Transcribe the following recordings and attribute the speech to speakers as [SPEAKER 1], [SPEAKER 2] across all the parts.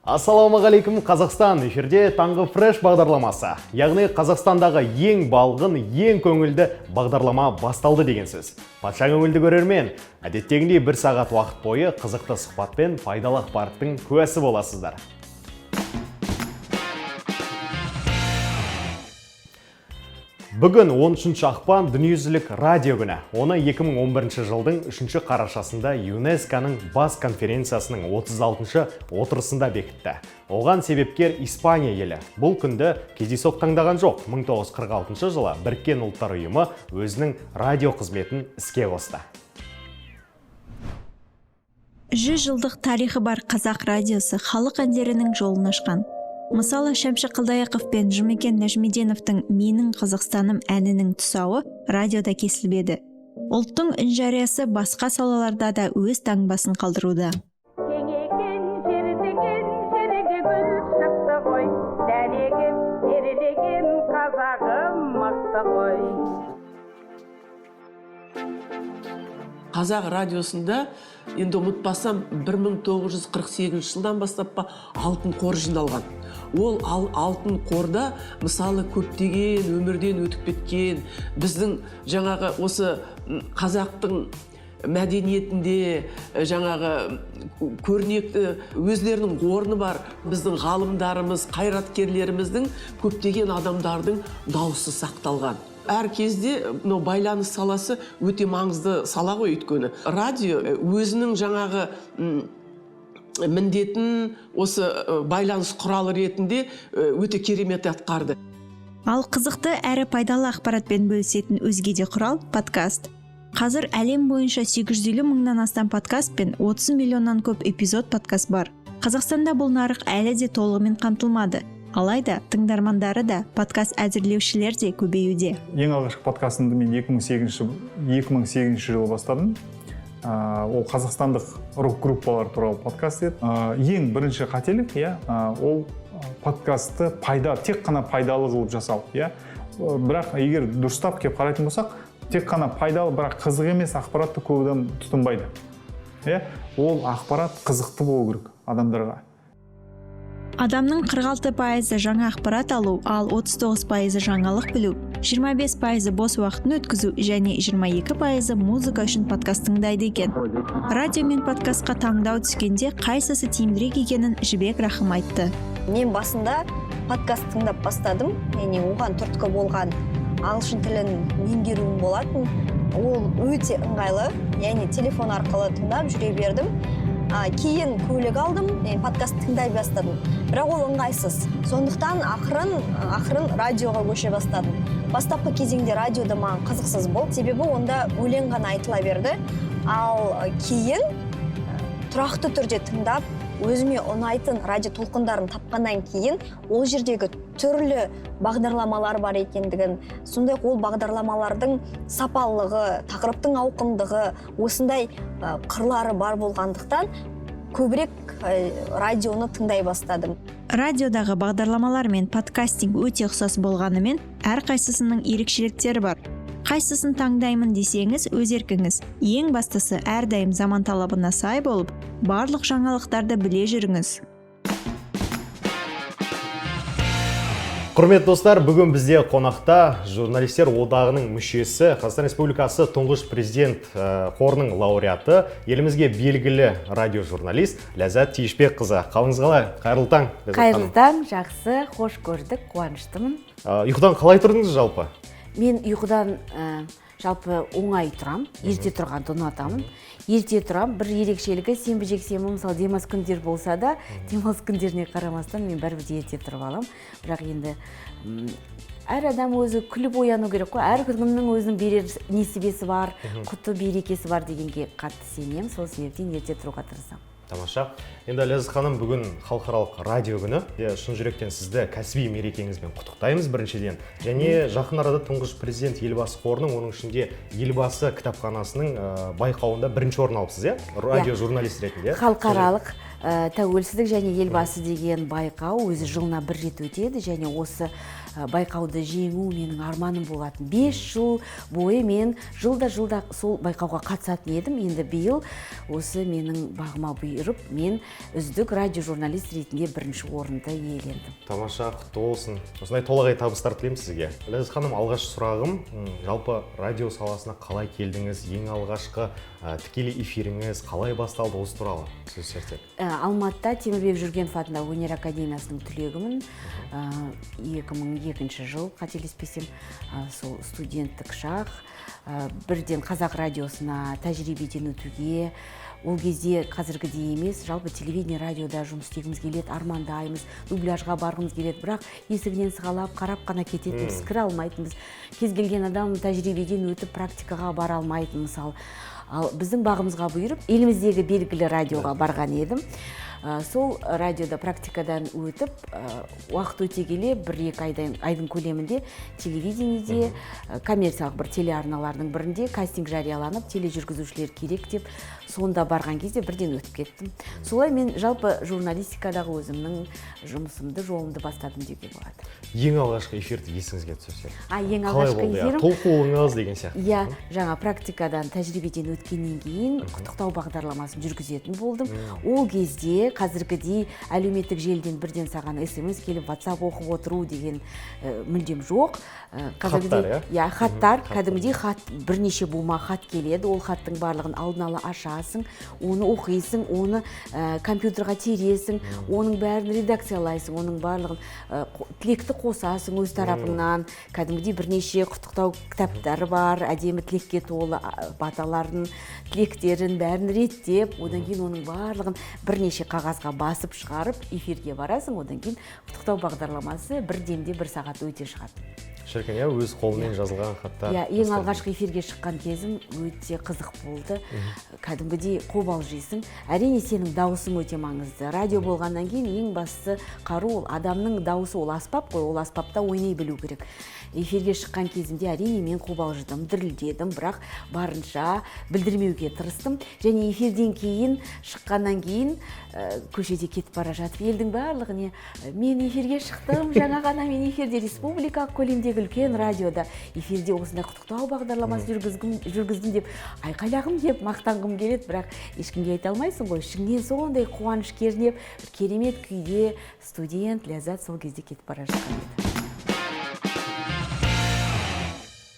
[SPEAKER 1] Ассалаумағалейкум, Қазақстан! Эфирде таңғы фреш бағдарламасы. Яғни Қазақстандағы ең балғын, ең көңілді бағдарлама басталды деген сөз. Патша көңілді көрермен, әдеттегіндей бір сағат уақыт бойы қызықты сұхбат пен пайдалы ақпараттың куәсі боласыздар. Бүгін 13 ақпан, дүниежүзілік радио күні. Оны 2011 жылдың 3 қарашасында ЮНЕСКО-ның бас конференциясының 36 отырысында бекітті. Оған себепкер Испания елі. Бұл күнді кездейсоқ таңдаған жоқ. 1946 жылы Біріккен Ұлттар Ұйымы өзінің радио қызметін іске қосты.
[SPEAKER 2] 100 жылдық тарихы бар қазақ радиосы халық әндерінің жолын ашқан. Мысалы, Шәмші Қалдаяқов пен Жұмекен Нәжімеденовтің «Менің Қазақстаным» әнінің тұсауы радиода кесіліп еді. Ұлттың үнжариясы басқа салаларда да өз таңбасын қалдыруда.
[SPEAKER 3] Кең екен жер деген, жерге гүл шықты ғой. Дәнегім ерлеген қазағым мықты ғой.
[SPEAKER 4] Қазақ радиосында, енді ұмытпасам, 1948 жылдан бастап па, алтын қор жиналған. Ол алтын қорда, мысалы, көптеген өмірден өтіп кеткен біздің жаңағы осы қазақтың мәдениетінде жаңағы көрнекті өздерінің орны бар біздің ғалымдарымыз, қайраткерлеріміздің, көптеген адамдардың дауысы сақталған. Әр кезде мынау байланыс саласы өте маңызды сала ғой, өйткені радио өзінің жаңағы міндетін осы байланыс құралы ретінде өте керемет атқарды.
[SPEAKER 2] Ал қызықты әрі пайдалы ақпаратпен бөлісетін өзге де құрал – подкаст. Қазір әлем бойынша 850 мыңнан астам подкаст пен 30 миллионнан көп эпизод подкаст бар. Қазақстанда бұл нарық әлі де толығымен қамтылмады. Алайда тыңдармандары да, подкаст әзірлеушілер де көбеюде.
[SPEAKER 5] Ең алғашқы подкастымды мен 2008 жылы бастадым. Ол қазақстандық рок группалар туралы подкаст еді. Ең бірінші қателік, иә, ол подкастты тек қана пайдалы қылып жасау, иә. Бірақ егер дұрыстап келіп қарайтын болсақ, тек қана пайдалы, бірақ қызық емес ақпаратты көп адам тұтынбайды, иә. Ол ақпарат қызықты болу керек адамдарға.
[SPEAKER 2] Адамның 46%-ы жаңа ақпарат алу, ал 39%-ы жаңалық білу, 25%-ы бос уақытын өткізу және 22%-ы музыка үшін подкаст тыңдайды екен. Радио мен подкастқа таңдау түскенде қайсысы тиімдірек екенін Жібек Рахым айтты.
[SPEAKER 6] Мен басында подкаст тыңдап бастадым, яғни оған түрткі болған ағылшын тілін меңгеруім болатын. Ол өте ыңғайлы, яғни телефон арқылы тыңдап жүре бердім. Кейін көлік алдым, яғни подкаст тыңдай бастадым, бірақ ол ыңғайсыз. Сондықтан ақырын ақырын радиоға көше бастадым. Бастапқы кезеңде радиода маған қызықсыз болды, себебі онда өлең ғана айтыла берді. Ал кейін тұрақты түрде тыңдап, өзіме ұнайтын радио толқындарын тапқаннан кейін, ол жердегі түрлі бағдарламалар бар екендігін, сондай ақ ол бағдарламалардың сапалылығы, тақырыптың ауқымдығы, осындай қырлары бар болғандықтан, көбірек радионы тыңдай бастадым.
[SPEAKER 2] Радиодағы бағдарламалар мен подкастинг өте ұқсас болғанымен, әрқайсысының ерекшеліктері бар. Қайсысын таңдаймын десеңіз, өз еркіңіз. Ең бастысы, әрдайым заман талабына сай болып, барлық жаңалықтарды біле жүріңіз.
[SPEAKER 1] Құрметті достар, бүгін бізде қонақта журналистер одағының мүшесі, Қазақстан Республикасы Тұңғыш Президент қорының лауреаты, елімізге белгілі радиожурналист Ләззат Тиішбекқызы. Қалыңыз қалай? Қайырлы таң, Ләззат
[SPEAKER 7] Қайырлы
[SPEAKER 1] ханым.
[SPEAKER 7] таң, жақсы, қош көрдік, қуаныштымын.
[SPEAKER 1] Ұйқыдан қалай тұрдыңыз жалпы?
[SPEAKER 7] Мен ұйқыдан жалпы оңай тұрам, ерте тұрғанды ұнатамын. Ерте тұрам, бір ерекшелігі сенбі, жексенбі, мысалы, демалыс күндер болса да, демалыс күндеріне қарамастан мен бәрібір де ерте тұрып аламын. Бірақ енді әр адам өзі күліп ояну керек қой, әр күннің өзінің берер несібесі бар, құты берекесі бар дегенге қатты сенемін, сол себептен ерте тұруға тырысамын.
[SPEAKER 1] Тамаша. Енді, Ләззат ханым, бүгін халықаралық радио күні. Шын жүректен сізді кәсіби мерекеңізбен құттықтаймыз біріншіден. Және жақын арада Тұңғыш Президент Елбасы қорының, оның ішінде Елбасы кітапханасының байқауында бірінші орын алыпсыз, иә? Радио журналист ретінде.
[SPEAKER 7] Халықаралық тәуелсіздік және Елбасы деген байқау өзі жылына бір рет өтеді және осы Байқауды жеңу менің арманым болатын. 5 жыл бойы мен жылда сол байқауға қатысатын едім. Енді биыл осы менің бағыма бұйырып, мен үздік радиожурналист ретінде бірінші орынды иелендім.
[SPEAKER 1] Тамаша, құтты болсын. Осындай толағай табыстар тілеймін сізге. Ләззат ханым, алғашқы сұрағым, жалпы радио саласына қалай келдіңіз? Ең алғашқы тікелей эфиріңіз қалай басталды, осы туралы сөз шертсек.
[SPEAKER 7] Алматыда Темірбек Жүргенов атындағы өнер академиясының түлегімін. 2002 жыл, қателеспесем, сол студенттік шақ. Бірден Қазақ радиосына тәжірибеден өтуге, ол кезде қазіргідей емес, жалпы телевидение, радиода жұмыс істегіміз келеді, армандаймыз, дубляжға барғымыз келеді, бірақ есігінен сығалап қарап қана кететінбіз, кіре алмайтынбыз. Кез келген адам тәжірибеден өтіп практикаға бара алмайтын, мысалы. Ал біздің бағымызға бұйырып, еліміздегі белгілі радиоға барған едім. Сол радиода практикадан өтіп, уақыт өте келе 1-2 айдың көлемінде телевидениеде, коммерциялық бір телеарналардың бірінде кастинг жарияланып, тележүргізушілер керек деп, сонда барған кезде бірден өтіп кеттім. Солай мен жалпы журналистикадағы өзімнің жұмысымды, жолымды бастадым деуге болады.
[SPEAKER 1] Ең алғашқы эфирді есіңізге түсірсек.
[SPEAKER 7] Ең алғашқы эфирім?
[SPEAKER 1] Толқуыңыз деген сияқты.
[SPEAKER 7] Иә, жаңа практикадан, тәжірибеден өткеннен кейін құттықтау бағдарламасын жүргізетін болдым. Ол кезде қазіргідей әлеуметтік желіден бірден саған СМС келіп, WhatsApp оқып отыру деген мүлдем жоқ.
[SPEAKER 1] Хаттар,
[SPEAKER 7] иә? Хаттар, кәдімгідей хат, бірнеше бума хат келеді. Ол хаттың барлығын алдын ала ашасың, оны оқисың, оны компьютерға тересің, оның бәрін редакциялайсың, оның барлығын тілекті қосасың өз тарапыңнан. Кәдімгідей бірнеше құттықтау кітаптары бар, әдемі тілекке толы баталарын, тілектерін бәрін реттеп, одан кейін оның барлығын бірнеше қағазға басып шығарып, эфирге барасың. Одан кейін құттықтау бағдарламасы бір демде бір сағат өте шығады.
[SPEAKER 1] Шіркін, иә, өз қолымен жазылған хаттар.
[SPEAKER 7] Иә, ең алғашқы эфирге шыққан кезім өте қызық болды. Кәдімгідей қобалжисың. Әрине, сенің дауысың өте маңызды. Радио болғаннан кейін ең басты қару ол адамның дауысы, ол аспап қой, ол аспапта ойнай білу керек. Эфирге шыққан кезімде әрине мен қобалжыдым, дірілдедім, бірақ барынша білдірмеуге тырыстым. Және эфирден кейін, шыққаннан кейін көшеде кетіп бара жатып, елдің барлығіне мен эфирге шықтым, жаңа ғана мен эфирде республикалық көлемдегі үлкен радиода эфирде осындай құттықтау бағдарламасы жүргіздім деп айқайлағым келіп, мақтанғым келеді, бірақ ешкімге айта алмайсың ғой. Ішіңнен сондай қуаныш кернеп, бір керемет күйде студент Ләззат сол кезде кетіп бара жатқан еді.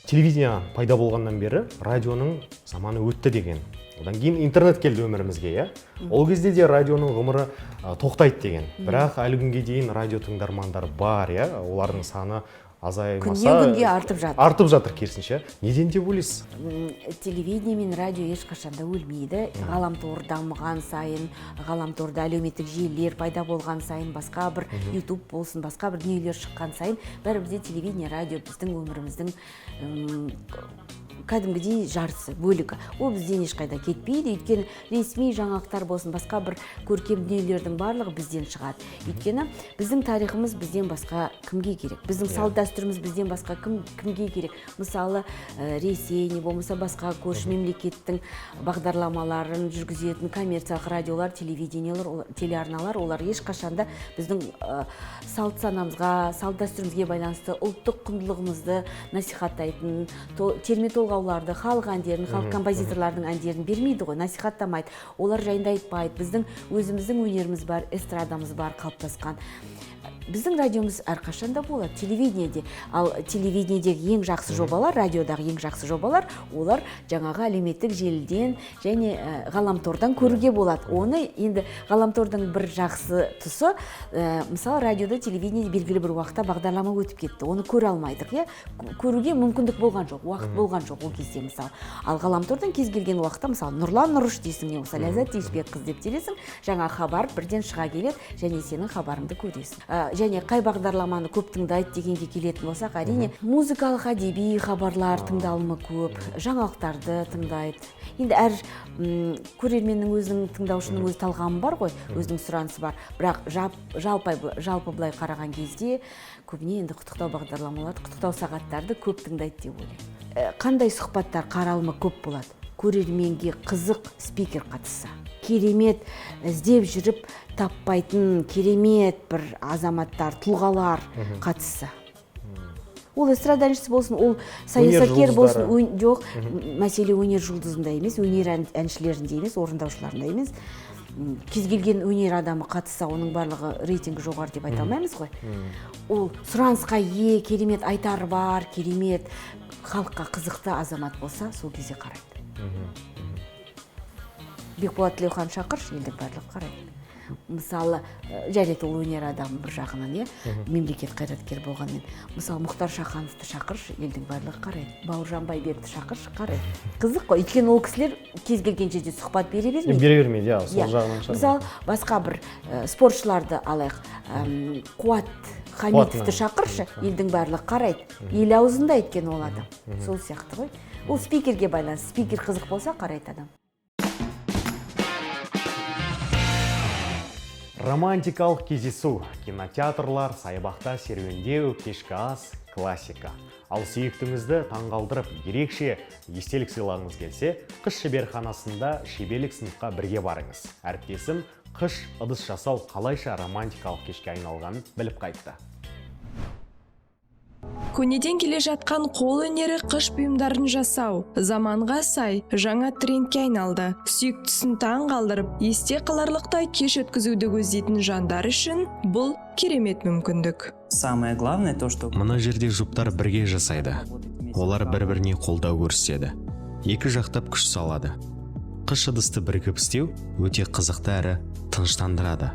[SPEAKER 1] Телевидение пайда болғаннан бері радионың заманы өтті деген. Одан кейін интернет келді өмірімізге, иә? Ол кезде де радионың ғұмыры тоқтайды деген. Бірақ әлі күнге дейін радио тыңдармандар бар, иә? Олардың саны азаймаса,
[SPEAKER 7] күннен күнге артып жатыр.
[SPEAKER 1] Артып жатыр керісінше. Неден деп ойлайсыз?
[SPEAKER 7] Телевидение мен радио ешқашанда өлмейді. Ғаламтор дамыған сайын, ғаламторда әлеуметтік желілер пайда болған сайын, басқа бір YouTube болсын, басқа бір дүниелер шыққан сайын, бәрібір де телевидение, радио біздің өміріміздің кәдімгідей жартысы, бөлігі. Ол бізден ешқайда кетпейді, өйткені ресми жаңалықтар болсын, басқа бір көркем дүниелердің барлығы бізден шығады. Өйткені біздің тарихымыз бізден басқа кімге керек? Біздің салт дәстүріміз бізден басқа кімге керек? Мысалы, Ресей, не болмаса басқа көрші мемлекеттің бағдарламаларын жүргізетін коммерциялық радиолар, телевидениелер, телеарналар, олар ешқашанда біздің салт санамызға, салт дәстүрімізге байланысты ұлттық құндылығымызды насихаттайтын терме толғауларды, халық әндерін, халық композиторлардың әндерін бермейді ғой, насихаттамайды. Олар жайында айтпайды. Біздің өзіміздің өнеріміз бар, эстрадамыз бар қалыптасқан. Біздің радиомыз әрқашанда болады, телевидениеде. Ал телевидениедегі ең жақсы жобалар, радиодағы ең жақсы жобалар, олар жаңағы әлеуметтік желіден және ғаламтордан көруге болады. Оны енді ғаламтордың бір жақсы тұсы, мысалы, радиода, телевидениеде белгілі бір уақытта бағдарлама өтіп кетті. Оны көре алмайдық, иә? Көруге мүмкіндік болған жоқ, уақыт болған жоқ ол кезде, мысалы. Ал ғаламтордан кез келген уақытта, мысалы, Нұрлан Нұрыш дейсің, не болмаса Ләззат Тиышбекқызы деп тересің, жаңа хабар бірден шыға келеді және сенің хабарыңды көресің. Және қай бағдарламаны көп тыңдайды дегенге келетін болсақ, әрине, музыкалық, әдеби хабарлар тыңдалымы көп, жаңалықтарды тыңдайды. Енді әр көрерменнің өзінің, тыңдаушының өз талғамы бар ғой, өзінің сұранысы бар. Бірақ жалпы былай қараған кезде көбіне енді құттықтау бағдарламаларды, құттықтау сағаттарды көп тыңдайды деп ойлаймын. Қандай сұхбаттар қаралымы көп болады? Көрерменге қызық спикер қатысса, керемет іздеп жүріп таппайтын керемет бір азаматтар, тұлғалар қатысса. Ол эстрада әншісі болсын, ол саясаткер болсын, жоқ, мәселе өнер жұлдызында емес, өнер әншілерінде емес, орындаушыларында емес. Кез келген өнер адамы қатысса, оның барлығы рейтингі жоғары деп айта алмаймыз ғой. Ол сұранысқа ие, керемет айтары бар, керемет халыққа қызықты азамат болса, сол кезде қарайды. Бекболат Тілеухан шақыршы, елдің барлығы қарайды. Мысалы, жарайды, ол өнер адамы бір жағынан, иә, мемлекет қайраткері болғанмен. Мысалы, Мұхтар Шахановты шақыршы, елдің барлығы қарайды. Бауыржан Байбекті шақыршы, қарайды. Қызық қой, өйткені ол кісілер кез келген жерде сұхбат бере бермейді.
[SPEAKER 1] Бере бермейді, иә, сол жағынан шығар.
[SPEAKER 7] Мысалы, басқа бір спортшыларды алайық. Қуат Хамитовты шақыршы, елдің барлығы қарайды. Ел аузында өйткені ол адам. Сол сияқты ғой. Ол спикерге байланысты. Спикер қызық болса, қарайды адам.
[SPEAKER 1] Романтикалық кездесу, кинотеатрлар, саябақта серуендеу, кешкі ас, классика. Ал сүйіктіңізді таңғалдырып, ерекше естелік сыйлағыңыз келсе, қыш шеберханасында шеберлік сыныпқа бірге барыңыз. Әріптесім қыш ыдыс жасау қалайша романтикалық кешке айналғанын біліп қайтты.
[SPEAKER 8] Көнеден келе жатқан қол өнері қыш бұйымдарын жасау заманға сай жаңа трендке айналды. Сүйіктісін таң қалдырып, есте қаларлықтай кеш өткізуді көздейтін жандар үшін бұл керемет мүмкіндік.
[SPEAKER 9] Самое главное то, что
[SPEAKER 10] мына жерде жұптар бірге жасайды. Олар бір-біріне қолдау көрсетеді. Екі жақтап күш салады. Қыш ыдысты бірігіп істеу өте қызықты әрі тыныштандырады.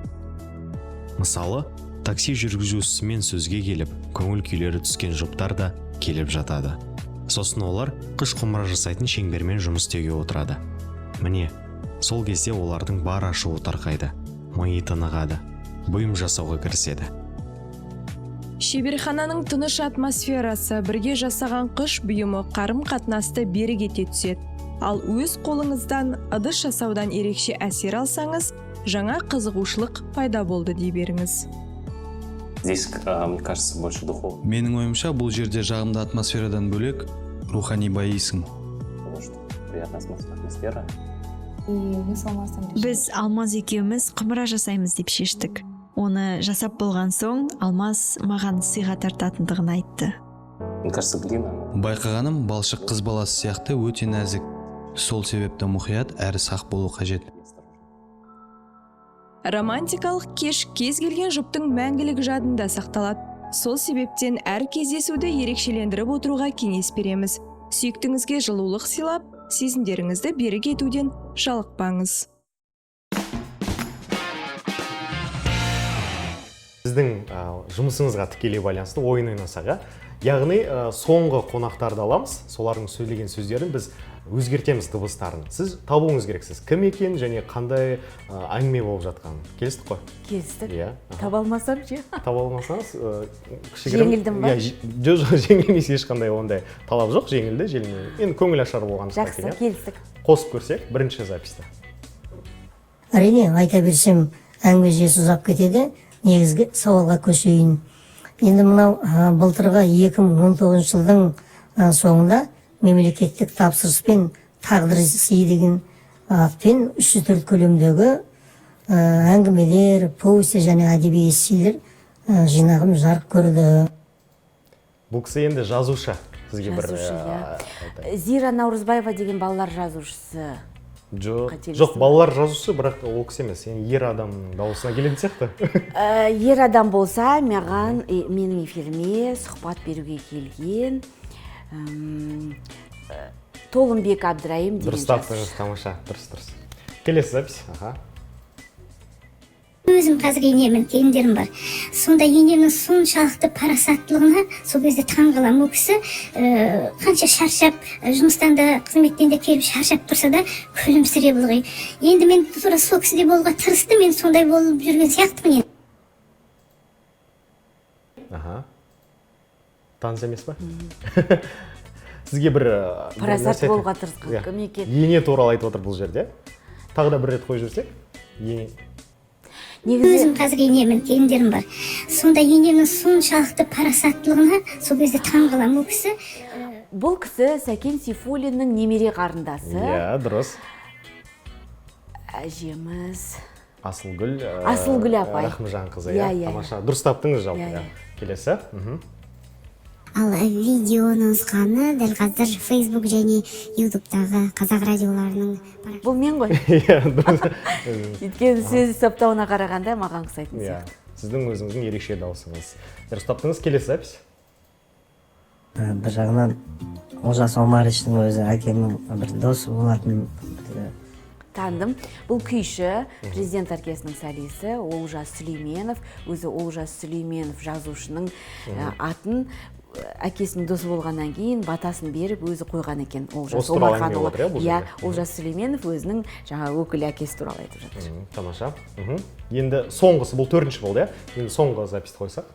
[SPEAKER 10] Мысалы, такси жүргізушісімен сөзге келіп, көңіл күйлері түскен жұптар да келіп жатады. Сосын олар қыш құмыра жасайтын шеңбермен жұмыс істеуге отырады. Міне, сол кезде олардың бар ашуы тарқайды, миы тынығады, бұйым жасауға кіріседі.
[SPEAKER 8] Шеберхананың тыныш атмосферасы, бірге жасаған қыш бұйымы қарым-қатынасты берік ете түседі. Ал өз қолыңыздан ыдыс жасаудан ерекше әсер алсаңыз, жаңа қызығушылық пайда болды дей беріңіз.
[SPEAKER 9] Здесь, мне кажется, больше духовно.
[SPEAKER 11] Менің ойымша, бұл жерде жағымды атмосферадан бөлек, рухани байисың.
[SPEAKER 9] Приятная атмосфера.
[SPEAKER 2] Біз Алмаз екеуміз құмыра жасаймыз деп шештік. Оны жасап болған соң, Алмаз маған сыйға тартатындығын айтты.
[SPEAKER 9] Мне кажется, глина.
[SPEAKER 11] Байқағаным, балшық қыз баласы сияқты өте нәзік. Сол себепті мұқият әрі сақ болу қажет.
[SPEAKER 8] Романтикалық кеш кез келген жұптың мәңгілік жадында сақталады. Сол себептен әр кездесуді ерекшелендіріп отыруға кеңес береміз. Сүйіктіңізге жылулық сыйлап, сезімдеріңізді берік етуден жалықпаңыз.
[SPEAKER 1] Сіздің жұмысыңызға тікелей байланысты ойын ойнасақ, яғни соңғы қонақтарды аламыз, солардың сөйлеген сөздерін біз өзгертеміз дыбыстарын. Сіз табуыңыз керексіз, кім екен және қандай әңгіме болып жатқанын. Келістік қой?
[SPEAKER 7] Келістік.
[SPEAKER 1] Иә.
[SPEAKER 7] Таба алмасам ше?
[SPEAKER 1] Таба алмасаңыз, кішігірім.
[SPEAKER 7] Жеңілдім ба?
[SPEAKER 1] Жоқ, жеңілмес, ешқандай ондай талап жоқ, жеңілді, жеңілмеді. Енді көңіл ашар болған.
[SPEAKER 7] Жақсы, келістік.
[SPEAKER 1] Қосып көрсек, бірінші записьті.
[SPEAKER 12] Әрине, айта берсем, әңгіме жүйесі ұзап кетеді. Негізгі сауалға көшейін. Енді мынау былтырғы 2019 жылдың соңында мемлекеттік тапсырыспен тағдыр сыйы деген атпен 304 көлемдегі әңгімелер, повестер және әдеби эсселер жинағым жарық көрді.
[SPEAKER 1] Бұл кісі енді жазушы. Сізге бір
[SPEAKER 7] жазушы, иә. Зира Наурызбаева деген балалар жазушысы.
[SPEAKER 1] Жоқ, балалар жазушысы, бірақ ол кісі емес. Енді ер адамның дауысына келетін сияқты.
[SPEAKER 7] Ер адам болса, маған, менің эфиріме сұхбат беруге келген Толымбек Абдырайым деген
[SPEAKER 1] дұрыс таптыңыз, тамаша, дұрыс, дұрыс. Келесі запись. Аха.
[SPEAKER 13] Өзім қазір енемін, келіндерім бар. Сонда енемнің соншалықты парасаттылығына сол кезде таң қаламын. Ол кісі қанша шаршап, жұмыстан да, қызметтен де келіп шаршап тұрса да күлімсіреп ылғи. Енді мен тура сол кісідей болуға тырыстым, мен сондай болып жүрген сияқтымын енді.
[SPEAKER 1] Аха. Таныс емес па? Сізге бір
[SPEAKER 7] парасат болуға тырысқан кім екен?
[SPEAKER 1] Ене туралы айтып отыр бұл жерде. Тағы да бір рет қойып жіберсек. Ене.
[SPEAKER 13] Өзім қазір енемін, келіндерім бар. Сонда енемнің соншалықты парасаттылығына сол кезде таң қаламын. Ол кісі
[SPEAKER 7] бұл кісі Сәкен Сейфуллиннің немере қарындасы.
[SPEAKER 1] Иә, дұрыс.
[SPEAKER 7] Әжеміз
[SPEAKER 1] Асылгүл,
[SPEAKER 7] Асылгүл апай.
[SPEAKER 1] Рахымжанқызы, иә. Тамаша. Дұрыс таптыңыз жалпы. Келесі.
[SPEAKER 14] Ал видео нұсқаны дәл қазір Facebook және Ютубтағы қазақ радиоларының.
[SPEAKER 7] Бұл мен ғой.
[SPEAKER 1] Иә, дұрыс.
[SPEAKER 7] Өйткені сөз саптауына қарағанда маған ұқсайтын сияқты.
[SPEAKER 1] Сіздің өзіңіздің ерекше дауысыңыз. Дұрыс таптыңыз. Келесі запись.
[SPEAKER 12] Бір жағынан Олжас Омаровичтің өзі әкемнің бір досы болатын.
[SPEAKER 7] Таныдым. Бұл күйші, президент оркестрінің солисі Олжас Сүлейменов. Өзі Олжас Сүлейменов жазушының атын әкесінің досы болғаннан кейін батасын беріп өзі қойған екен. Олжас
[SPEAKER 1] Осы туралы әңгіме
[SPEAKER 7] Омарханұлы.
[SPEAKER 1] болып жатыр, иә, бұл
[SPEAKER 7] Иә,
[SPEAKER 1] жерде?
[SPEAKER 7] Олжас Сүлейменов өзінің жаңа өкіл әкесі туралы айтып жатыр.
[SPEAKER 1] Тамаша. Енді соңғысы, бұл төртінші болды, иә? Енді соңғы записьті қойсақ.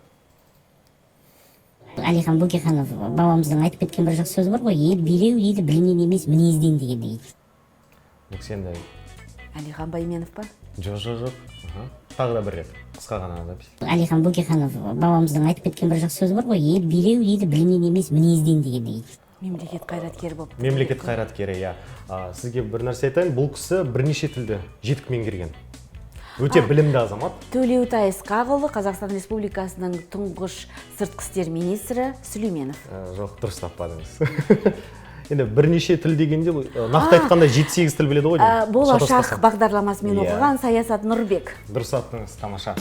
[SPEAKER 14] Әлихан Бөкейханов бабамыздың айтып кеткен бір жақсы сөзі бар ғой: ел билеу дейді білімнен емес, мінезден деген дейді.
[SPEAKER 1] Бұл кісі енді
[SPEAKER 7] Әлихан Байменов па?
[SPEAKER 1] Жоқ, жоқ, жоқ. Тағы да бір рет қысқа ғана запись.
[SPEAKER 14] Әлихан Бөкейханов бабамыздың айтып кеткен бір жақсы сөзі бар ғой: ел билеу дейді білімнен емес, мінезден деген дейді.
[SPEAKER 7] Мемлекет қайраткері болып.
[SPEAKER 1] Мемлекет қайраткері, иә. Сізге бір нәрсе айтайын, бұл кісі бірнеше тілді жетік меңгерген. Өте білімді азамат.
[SPEAKER 7] Төлеутай Ысқақұлы, Қазақстан Республикасының тұңғыш сыртқы істер министрі Сүлейменов.
[SPEAKER 1] Жоқ, дұрыс таппадыңыз. Енді бірнеше тіл дегенде, нақты айтқанда 7-8 тіл біледі ғой деймін.
[SPEAKER 7] Болашақ
[SPEAKER 1] Шатаспасам.
[SPEAKER 7] бағдарламасымен
[SPEAKER 1] Иә.
[SPEAKER 7] оқыған Саясат Нұрбек.
[SPEAKER 1] Дұрыс таптыңыз, тамаша.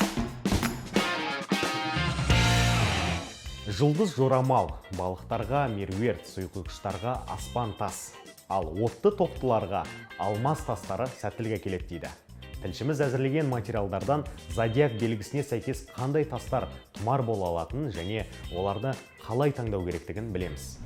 [SPEAKER 1] Жұлдыз жорамал, балықтарға меруерт, сұйқұйғыштарға аспан тас, ал отты тоқтыларға алмас тастары сәттілік әкеледі дейді. Тілшіміз әзірлеген материалдардан зодиак белгісіне сәйкес қандай тастар тұмар бола алатынын және оларды қалай таңдау керектігін білеміз.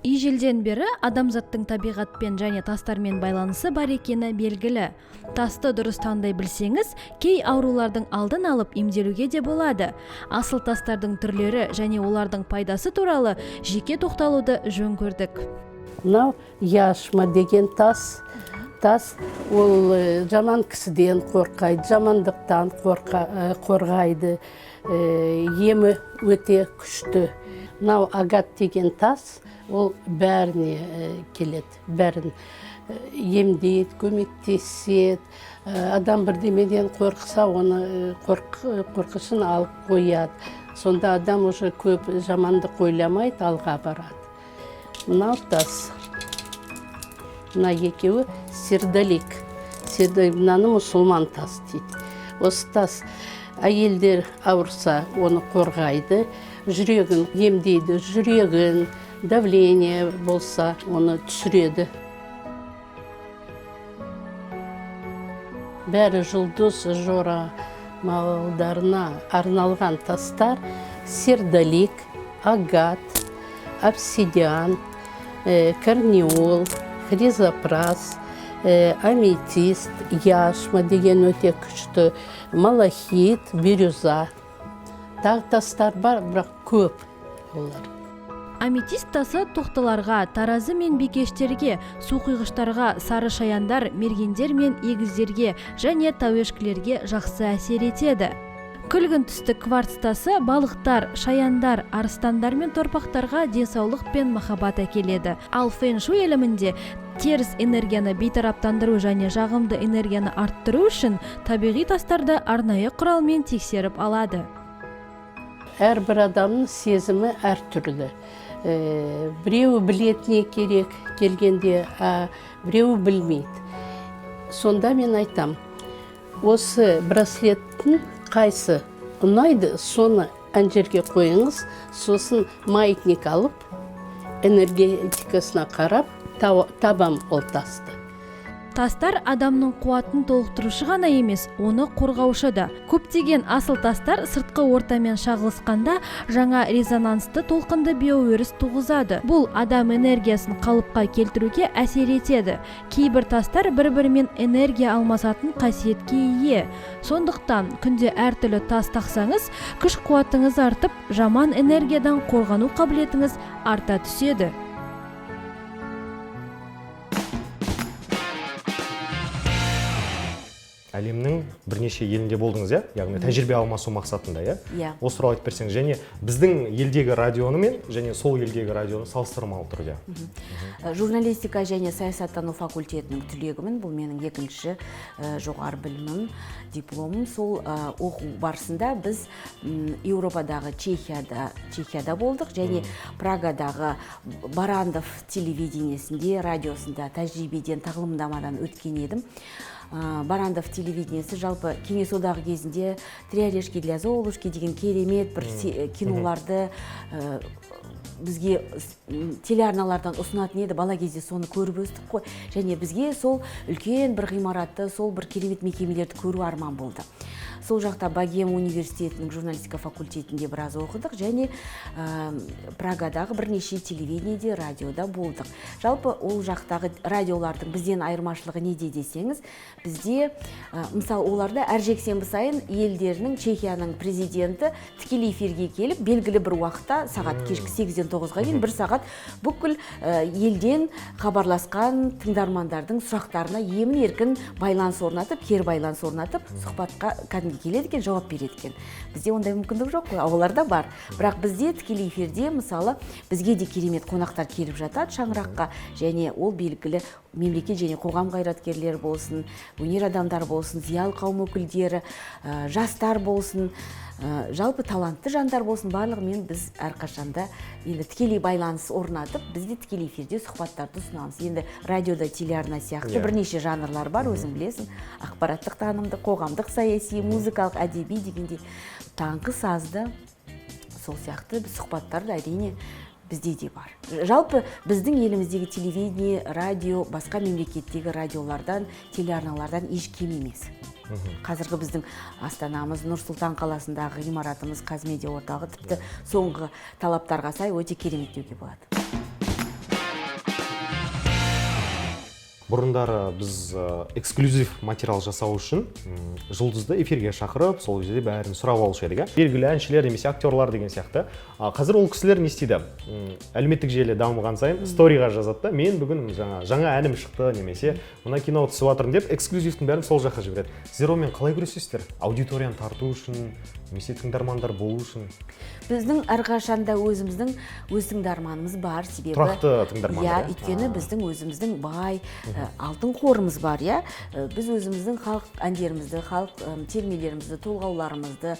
[SPEAKER 15] Ежелден бері адамзаттың табиғатпен және тастармен байланысы бар екені белгілі. Тасты дұрыс таңдай білсеңіз, кей аурулардың алдын алып емделуге де болады. Асыл тастардың түрлері және олардың пайдасы туралы жеке тоқталуды жөн көрдік.
[SPEAKER 16] Мынау яшма деген тас. Тас ол жаман кісіден қорқайды, жамандықтан қорғайды. Емі өте күшті. Мынау агат деген тас, ол бәріне келеді, бәрін емдейді, көмектеседі. Адам бірдемеден қорықса, оны қорқышын алып қояды. Сонда адам уже көп жамандық ойламайды, алға барады. Мынау тас, мына екеуі сердолик. Сердолик, мынаны мұсылман тас дейді. Осы тас әйелдер ауырса, оны қорғайды, жүрегін емдейді, жүрегін, давление болса, оны түсіреді. Бәрі жұлдыз жорамалдарына арналған тастар: сердолик, агат, обсидиан, карниол, хризопрас, аметист, яшма деген өте күшті, малахит, бирюза. Тағы тастар бар, бірақ көп олар.
[SPEAKER 15] Аметист тасы тоқтыларға, таразы мен бикештерге, суқұйғыштарға, сары шаяндар, мергендер мен егіздерге және тауешкілерге жақсы әсер етеді. Күлгін түсті кварц тасы балықтар, шаяндар, арыстандар мен торпақтарға денсаулық пен махаббат әкеледі. Ал фэн-шуй ілімінде теріс энергияны бейтараптандыру және жағымды энергияны арттыру үшін табиғи тастарды арнайы құралмен тексеріп алады.
[SPEAKER 16] Әрбір адамның сезімі әртүрлі. Біреуі білетіне керек келгенде, біреуі білмейді. Сонда мен айтам, осы браслеттің қайсы ұнайды, соны ан жерге қойыңыз, сосын маятник алып, энергетикасына қарап, табам ол тасты.
[SPEAKER 15] Тастар адамның қуатын толықтырушы ғана емес, оны қорғаушы да. Көптеген асыл тастар сыртқы ортамен шағылысқанда жаңа резонансты толқынды биоөріс туғызады. Бұл адам энергиясын қалыпқа келтіруге әсер етеді. Кейбір тастар бір-бірімен энергия алмасатын қасиетке ие. Сондықтан күнде әртүрлі тас тақсаңыз, күш қуатыңыз артып, жаман энергиядан қорғану қабілетіңіз арта түседі.
[SPEAKER 1] Әлемнің бірнеше елінде болдыңыз, иә? Яғни тәжірибе алмасу мақсатында, иә?
[SPEAKER 7] Иә.
[SPEAKER 1] Осы туралы айтып берсеңіз, және біздің елдегі радионы мен және сол елдегі радионы салыстырмалы түрде.
[SPEAKER 7] Журналистика және саясаттану факультетінің түлегімін. Бұл менің екінші жоғары білімім, дипломым. Сол оқу барысында біз Еуропадағы Чехияда болдық және Прагадағы Барандов телевидениесінде, радиосында тәжірибеден, тағылымдамадан өткен едім. Барандов телевидениесі жалпы Кеңес Одағы кезінде «Три орешки для Золушки» деген керемет бір киноларды бізге телеарналардан ұсынатын еді. Бала кезде соны көріп өстік қой, және бізге сол үлкен бір ғимаратты, сол бір керемет мекемелерді көру арман болды. Сол жақта Богем университетінің журналистика факультетінде біраз оқыдық және Прагадағы бірнеше телевидениеде, радиода болдық. Жалпы ол жақтағы радиолардың бізден айырмашылығы неде десеңіз, бізде мысалы, оларда әр жексенбі сайын елдерінің, Чехияның президенті тікелей эфирге келіп, белгілі бір уақытта, сағат кешкі 8-ден 9-ға дейін бір сағат бүкіл елден хабарласқан тыңдармандардың сұрақтарына емін еркін байланыс орнатып, кері байланыс орнатып, сұхбатқа кәдімгі келеді екен, жауап береді екен. Бізде ондай мүмкіндік жоқ қой, оларда бар. Бірақ бізде тікелей эфирде, мысалы, бізге де керемет қонақтар келіп жатады Шаңыраққа, және ол белгілі мемлекет және қоғам қайраткерлері болсын, өнер адамдары болсын, зиялы қауым өкілдері, жастар болсын, жалпы талантты жандар болсын, барлығымен біз әрқашанда енді тікелей байланыс орнатып, біз де тікелей эфирде сұхбаттарды ұсынамыз. Енді радиода телеарна сияқты бірнеше жанрлар бар, өзің білесің: ақпараттық, танымдық, қоғамдық, саяси, музыкалық, әдеби дегендей, таңғы сазды, сол сияқты сұхбаттар да, әрине, бізде де бар. Жалпы біздің еліміздегі телевидение, радио басқа мемлекеттегі радиолардан, телеарналардан еш кем емес. Қазіргі біздің астанамыз Нұр Сұлтан қаласындағы ғимаратымыз, Қазмедиа орталығы, тіпті соңғы талаптарға сай, өте керемет деуге болады.
[SPEAKER 1] Бұрындары біз эксклюзив материал жасау үшін жұлдызды эфирге шақырып, сол жерде бәрін сұрап алушы едік, иә, белгілі әншілер немесе актерлар деген сияқты. А қазір ол кісілер не істейді? Әлеуметтік желі дамыған сайын сториға жазады да, мен бүгін жаңа әнім шықты немесе мына кино түсіп жатырмын деп, эксклюзивтің бәрін сол жаққа жібереді. Сіздер онымен қалай күресесіздер, аудиторияны тарту үшін немесе тыңдармандар болу үшін?
[SPEAKER 7] Біздің әрқашанда өзіміздің өз тыңдарманымыз бар, себебі
[SPEAKER 1] Тұрақты тыңдармандар,
[SPEAKER 7] иә?
[SPEAKER 1] Иә?
[SPEAKER 7] Өйткені біздің өзіміздің бай алтын қорымыз бар, иә. Біз өзіміздің халық әндерімізді, халық термелерімізді, толғауларымызды,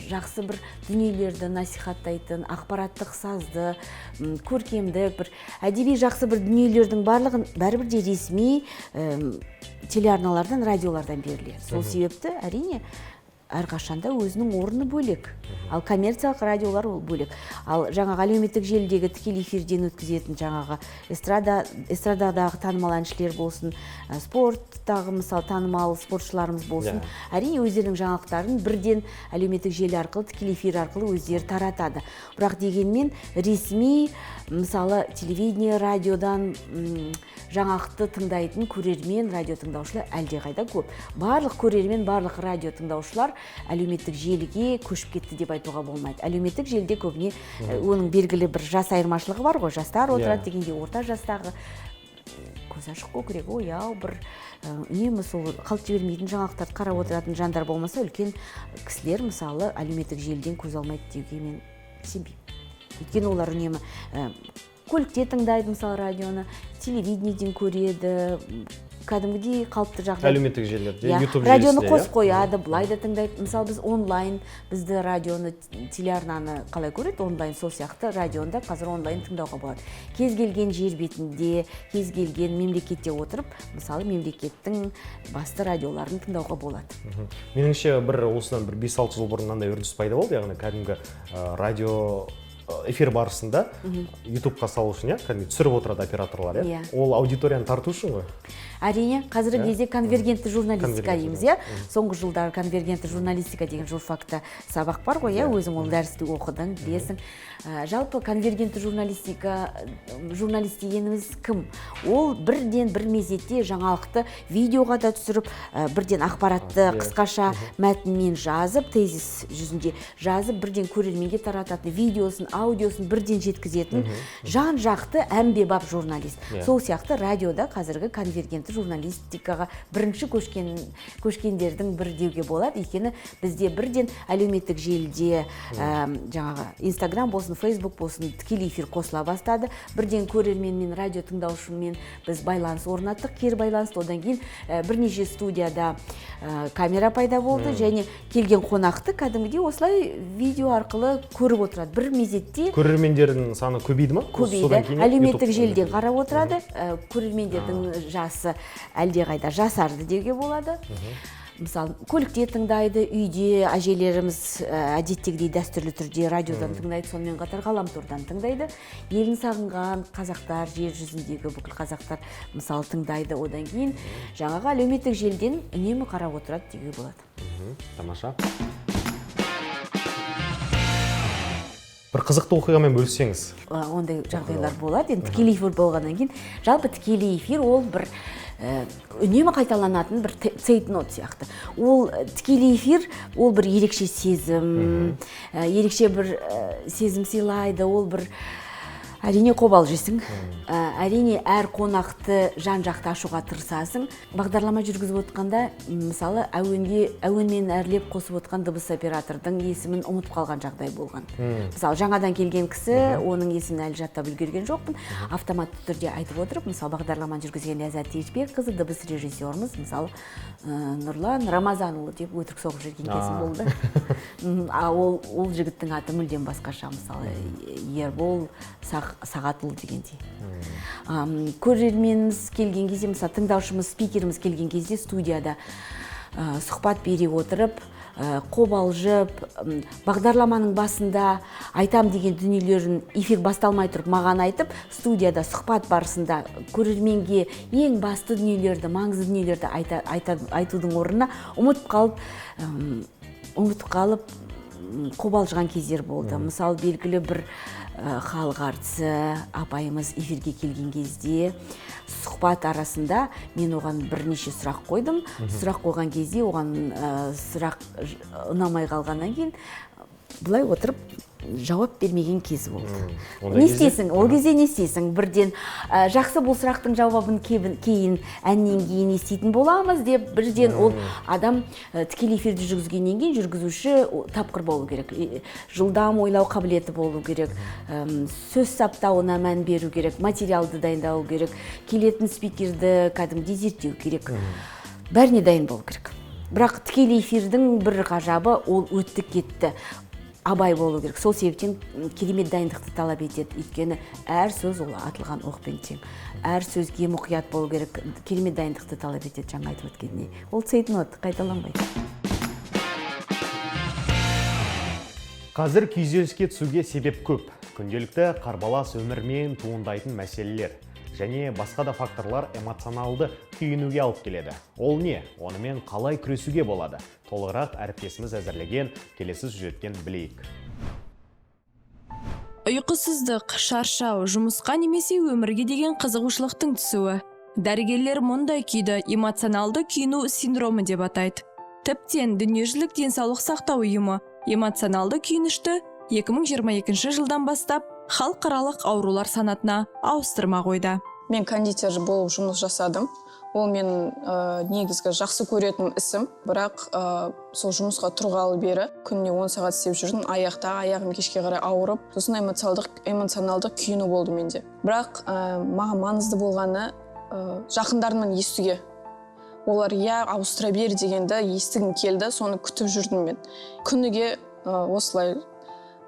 [SPEAKER 7] жақсы бір дүниелерді насихаттайтын ақпараттық сазды, көркемдік бір әдеби жақсы бір дүниелердің барлығын бәрібір де ресми телеарналардан, радиолардан беріледі. Сол себепті, әрине, әрқашанда өзінің орны бөлек. Ал коммерциялық радиолар ол бөлек. Ал жаңағы әлеуметтік желідегі тікелей эфирден өткізетін жаңағы эстрададағы танымал әншілер болсын, спорттағы, мысалы, танымал спортшыларымыз болсын, әрине, өздерінің жаңалықтарын бірден әлеуметтік желі арқылы, тікелей эфир арқылы өздері таратады. Бірақ дегенмен ресми, мысалы, телевидение, радиодан жаңалықты тыңдайтын көрермен, радио тыңдаушылар әлдеқайда көп. Барлық көрермен, барлық радио тыңдаушылар әлеуметтік желіге көшіп кетті деп айтуға болмайды. Әлеуметтік желіде көбіне оның белгілі бір жас айырмашылығы бар ғой, жастар отырады дегенде, орта жастағы көзі ашық, көкірегі ояу, бір үнемі сол қалт жібермейтін, жаңалықтарды қарап отыратын жандар болмаса, үлкен кісілер, мысалы, әлеуметтік желіден көз алмайды деуге мен сенбеймін. Өйткені олар үнемі көлікте тыңдайды, мысалы, радионы, телевидениеден көреді, кәдімгідей қалыпты жағдай.
[SPEAKER 1] Әлеуметтік желілерде,
[SPEAKER 7] Иә,
[SPEAKER 1] YouTube
[SPEAKER 7] радионы
[SPEAKER 1] желісінде,
[SPEAKER 7] қосып
[SPEAKER 1] иә?
[SPEAKER 7] қояды, былай да тыңдайды. Мысалы, біз онлайн, бізді радионы, телеарнаны қалай көреді онлайн, сол сияқты радионы да қазір онлайн тыңдауға болады. Кез келген жер бетінде, кез келген мемлекетте отырып, мысалы, мемлекеттің басты радиоларын тыңдауға болады.
[SPEAKER 1] Меніңше, бір осыдан бір 5-6 жыл бұрын мынандай үрдіс пайда болды, яғни кәдімгі радио эфир барысында ютубқа салу үшін, иә, кәдімгі түсіріп отырады операторлар, иә?
[SPEAKER 7] Иә.
[SPEAKER 1] Ол аудиторияны тарту үшін ғой.
[SPEAKER 7] Әрине, қазіргі кезде конвергентті журналистика
[SPEAKER 1] Конвергентті
[SPEAKER 7] дейміз, иә. Соңғы жылдары конвергентті журналистика деген журфакта сабақ бар ғой, иә, өзің ол дәрісті оқыдың, білесің. Жалпы конвергентті журналистика, журналист дегеніміз кім? Ол бірден бір мезетте жаңалықты видеоға да түсіріп, бірден ақпаратты қысқаша мәтінмен жазып, тезис жүзінде жазып, бірден көрерменге тарататын, видеосын, аудиосын бірден жеткізетін жан жақты әмбебап журналист. Сол сияқты радиода қазіргі конвергентті журналистикаға бірінші көшкендердің бірі деуге болады. Өйткені бізде бірден әлеуметтік желіде, жаңағы Инстаграм болсын, Фейсбук болсын, тікелей эфир қосыла бастады. Бірден көрерменмен, радио тыңдаушымен біз байланыс орнаттық, кері байланысты. Одан кейін бірнеше студияда камера пайда болды және келген қонақты кәдімгідей осылай видео арқылы көріп отырады бір мезетте.
[SPEAKER 1] Көрермендердің саны көбейді ма?
[SPEAKER 7] Көбейді.
[SPEAKER 1] Содан кейін
[SPEAKER 7] Әлеуметтік
[SPEAKER 1] YouTube
[SPEAKER 7] желіден қарап отырады. Көрермендердің жасы әлдеқайда жасарды деуге болады. Мысалы, көлікте тыңдайды, үйде әжелеріміз әдеттегідей дәстүрлі түрде радиодан тыңдайды, сонымен қатар ғаламтордан тыңдайды. Елін сағынған қазақтар, жер жүзіндегі бүкіл қазақтар, мысалы, тыңдайды. Одан кейін жаңағы әлеуметтік желіден үнемі қарап отырады деуге болады.
[SPEAKER 1] Тамаша. Бір қызықты оқиғамен бөліссеңіз.
[SPEAKER 7] Ондай жағдайлар болады. Енді тікелей эфир болғаннан кейін, жалпы тікелей эфир ол бір үнемі қайталанатын бір цейтнот сияқты. Ол тікелей эфир ол бір ерекше сезім, ерекше бір сезім сыйлайды. Ол бір, әрине, қобалжисың, әрине, әр қонақты жан-жақты ашуға тырысасың. Бағдарлама жүргізіп отқанда, мысалы, әуенмен әрлеп қосып отқан дыбыс оператордың есімін ұмытып қалған жағдай болған. Мысалы, жаңадан келген кісі, оның есімін әлі жаттап үлгерген жоқпын. Автоматты түрде айтып отырып, мысалы, бағдарламаны жүргізген Ләззат Ешбекқызы, дыбыс режиссеріміз, мысалы, Нұрлан Рамазанұлы деп өтірік соғып жүрген кезім болды. А ол жігіттің аты мүлдем басқаша, мысалы, Ербол Сағатұлы дегендей. Көрерменіміз келген кезде, мысалы, тыңдаушымыз, спикеріміз келген кезде студияда сұхбат бере отырып, қобалжып, бағдарламаның басында айтам деген дүниелерін эфир басталмай тұрып маған айтып, студияда сұхбат барысында көрерменге ең басты дүниелерді, маңызды дүниелерді айтудың орнына ұмытып қалып қобалжыған кездер болды. Мысалы, белгілі бір халық әртісі апайымыз эфирге келген кезде сұхбат арасында мен оған бірнеше сұрақ қойдым. Сұрақ қойған кезде оған сұрақ ұнамай қалғаннан кейін былай отырып жауап бермеген кезі болды. Не істейсің? Ол кезде не істейсің? Бірден жақсы, бұл сұрақтың жауабын кейін, әннен кейін еститін боламыз деп бірден ол адам тікелей эфирді жүргізгеннен кейін жүргізуші тапқыр болу керек, жылдам ойлау қабілеті болу керек, сөз саптауына мән беру керек, материалды дайындау керек, келетін спикерді кәдімгідей зерттеу керек, бәріне дайын болу керек. Бірақ тікелей эфирдің бір ғажабы ол өтті кетті. Абай болу керек. Сол себептен керемет дайындықты талап етеді. Өйткені әр сөз ол атылған оқпен тең. Әр сөзге мұқият болу керек. Керемет дайындықты талап етеді, жаңа айтып өткендей. Ол цейтнот, қайталанбайды.
[SPEAKER 1] Қазір күйзеліске түсуге себеп көп. Күнделікті қарбалас өмірмен туындайтын мәселелер және басқа да факторлар эмоционалды күйінуге алып келеді. Ол не? Онымен қалай күресуге болады? Толығырақ әріптесіміз әзірлеген келесі сюжеттен білейік.
[SPEAKER 8] Ұйқысыздық, шаршау, жұмысқа немесе өмірге деген қызығушылықтың түсуі. Дәрігерлер мұндай күйді эмоционалды күйіну синдромы деп атайды. Тіптен Дүниежүзілік денсаулық сақтау ұйымы эмоционалды күйінішті 2022 жылдан бастап халықаралық аурулар санатына ауыстырма қойды.
[SPEAKER 17] Мен кондитер болып жұмыс жасадым. Ол мен негізгі жақсы көретін ісім, бірақ сол жұмысқа тұрғалы бері күніне 10 сағат істеп жүрдім. Аяғым кешке қарай ауырып, сосын эмоционалдық күйіну болды менде. Бірақ маған маңызды болғаны жақындарымнан естуге. Олар я ауыстыра бер дегенді естігім келді, соны күтіп жүрдім мен. Күніге осылай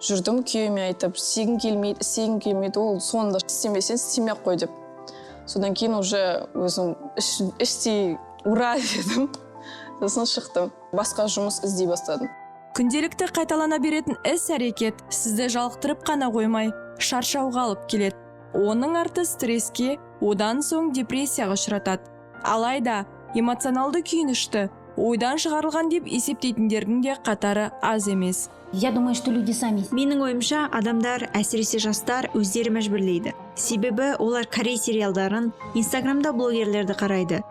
[SPEAKER 17] жүрдім, күйеуіме айтып, істегім келмейді, істегім келмейді, ол соңында істемесең істемей ақ қой деп. Содан кейін уже өзім іштей ура дедім, сосын шықтым. Басқа жұмыс іздей бастадым.
[SPEAKER 8] Күнделікті қайталана беретін іс-әрекет сізді жалықтырып қана қоймай, шаршауға алып келеді. Оның арты стресске, одан соң депрессияға ұшыратады. Алайда эмоционалды күйінішті ойдан шығарылған деп есептейтіндердің де қатары аз емес.
[SPEAKER 18] Я думаю, что люди сами.
[SPEAKER 2] Менің ойымша, адамдар, әсіресе жастар, өздері мәжбүрлейді. Себебі олар корей сериалдарын, Инстаграмда блогерлерді қарайды.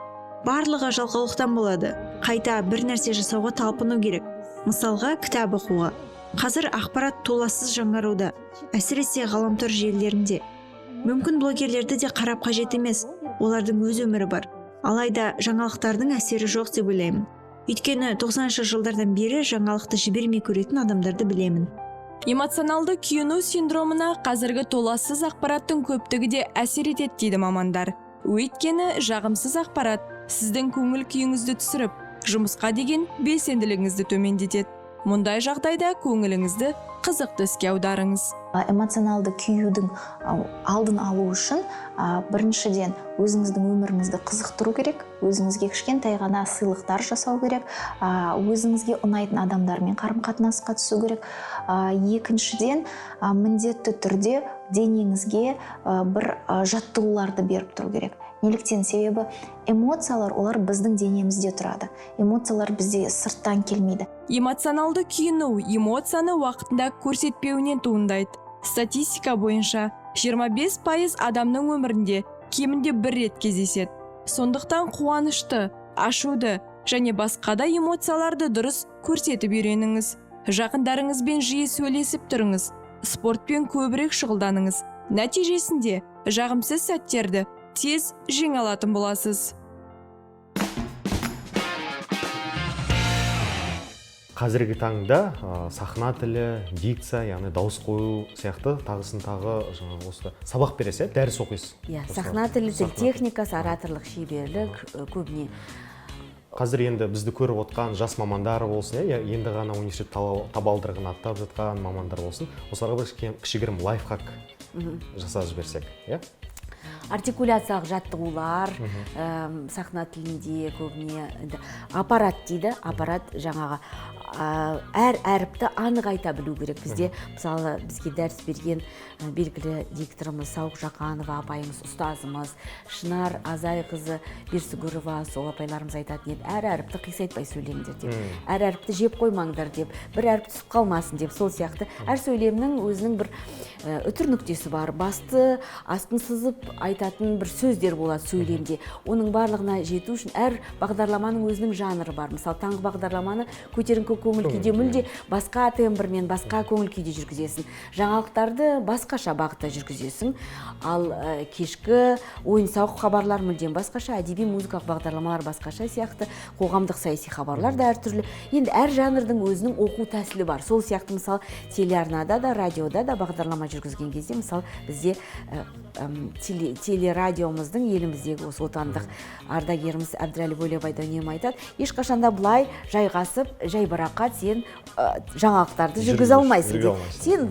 [SPEAKER 2] Барлығы жалқаулықтан болады. Қайта бір нәрсе жасауға талпыну керек. Мысалға, кітап оқуға. Қазір ақпарат толассыз жаңаруда, әсіресе ғаламтор желілерінде. Мүмкін блогерлерді де қарап қажет емес, олардың өз өмірі бар. Алайда жаңалықтардың әсері жоқ деп ойлаймын. Өйткені 90-шы жылдардан бері жаңалықты жібермей көретін адамдарды білемін.
[SPEAKER 8] Эмоционалды күйіну синдромына қазіргі толассыз ақпараттың көптігі де әсер етеді дейді мамандар. Өйткені жағымсыз ақпарат сіздің көңіл күйіңізді түсіріп, жұмысқа деген белсенділігіңізді төмендетеді. Мұндай жағдайда көңіліңізді қызықты іске аударыңыз.
[SPEAKER 18] Эмоционалды күюдің алдын алу үшін біріншіден өзіңіздің өміріңізді қызықтыру керек, өзіңізге кішкентай ғана сыйлықтар жасау керек, өзіңізге ұнайтын адамдармен қарым-қатынасқа түсу керек. Екіншіден, міндетті түрде денеңізге бір жаттығуларды беріп тұру керек. Неліктен? Себебі эмоциялар олар біздің денемізде тұрады. Эмоциялар бізде сырттан келмейді.
[SPEAKER 8] Эмоционалды күйіну эмоцияны уақытында көрсетпеуінен туындайды. Статистика бойынша 25% адамның өмірінде кемінде бір рет кездеседі. Сондықтан қуанышты, ашуды және басқа да эмоцияларды дұрыс көрсетіп үйреніңіз. Жақындарыңызбен жиі сөйлесіп тұрыңыз, спортпен көбірек шұғылданыңыз. Нәтижесінде жағымсыз сәттерді тез жеңе алатын боласыз.
[SPEAKER 1] Қазіргі таңда сахна тілі, дикция, яғни дауыс қою сияқты тағысын тағы жаңағы осы сабақ бересіз, дәріс оқисыз.
[SPEAKER 7] Иә, сахна тілі, тіл техникасы, ораторлық шеберлік көбіне.
[SPEAKER 1] Қазір енді бізді көріп отқан жас мамандар болсын, енді ғана университет табалдырығын аттап жатқан мамандар болсын, осыларға бір кішігірім лайфхак жасап жіберсек, иә?
[SPEAKER 7] Артикуляциялық жаттығулар, сахна тілінде көбіне аппарат дейді, аппарат жаңағы әр әріпті анық айта білу керек. Бізде, мысалы, бізге дәріс берген белгілі дикторымыз Сауық Жақанова апайымыз, ұстазымыз Шынар Азайқызы Берсүгірова, сол апайларымыз айтатын еді, әр әріпті қисайтпай сөйлеңдер деп, әр әріпті жеп қоймаңдар деп, бір әріп түсіп қалмасын деп. Сол сияқты әр сөйлемнің өзінің бір үтір нүктесі бар, басты астын сызып айтатын бір сөздер болады сөйлемде. Оның барлығына жету үшін әр бағдарламаның өзінің жанры бар. Мысалы, таңғы бағдарламаны көтеріңкі көңіл күйде мүлде басқа тембрмен, басқа көңіл күйде жүргізесің. Жаңалықтарды басқаша бағытта жүргізесің. Ал кешкі ойын-сауық хабарлар мүлдем басқаша, әдеби музыкалық бағдарламалар басқаша сияқты, қоғамдық саяси хабарлар да әртүрлі. Енді әр жанрдың өзінің оқу тәсілі бар. Сол сияқты, мысалы, телеарнада да, радиода да бағдарлама жүргізген кезде, мысалы, бізде телерадиомыздың еліміздегі осы отандық ардагеріміз Әбдірәлі Бөлебай да үнемі айтады, ешқашанда былай жайғасып, жайбарақат сен жаңалықтарды жүргізе алмайсың деп. Сен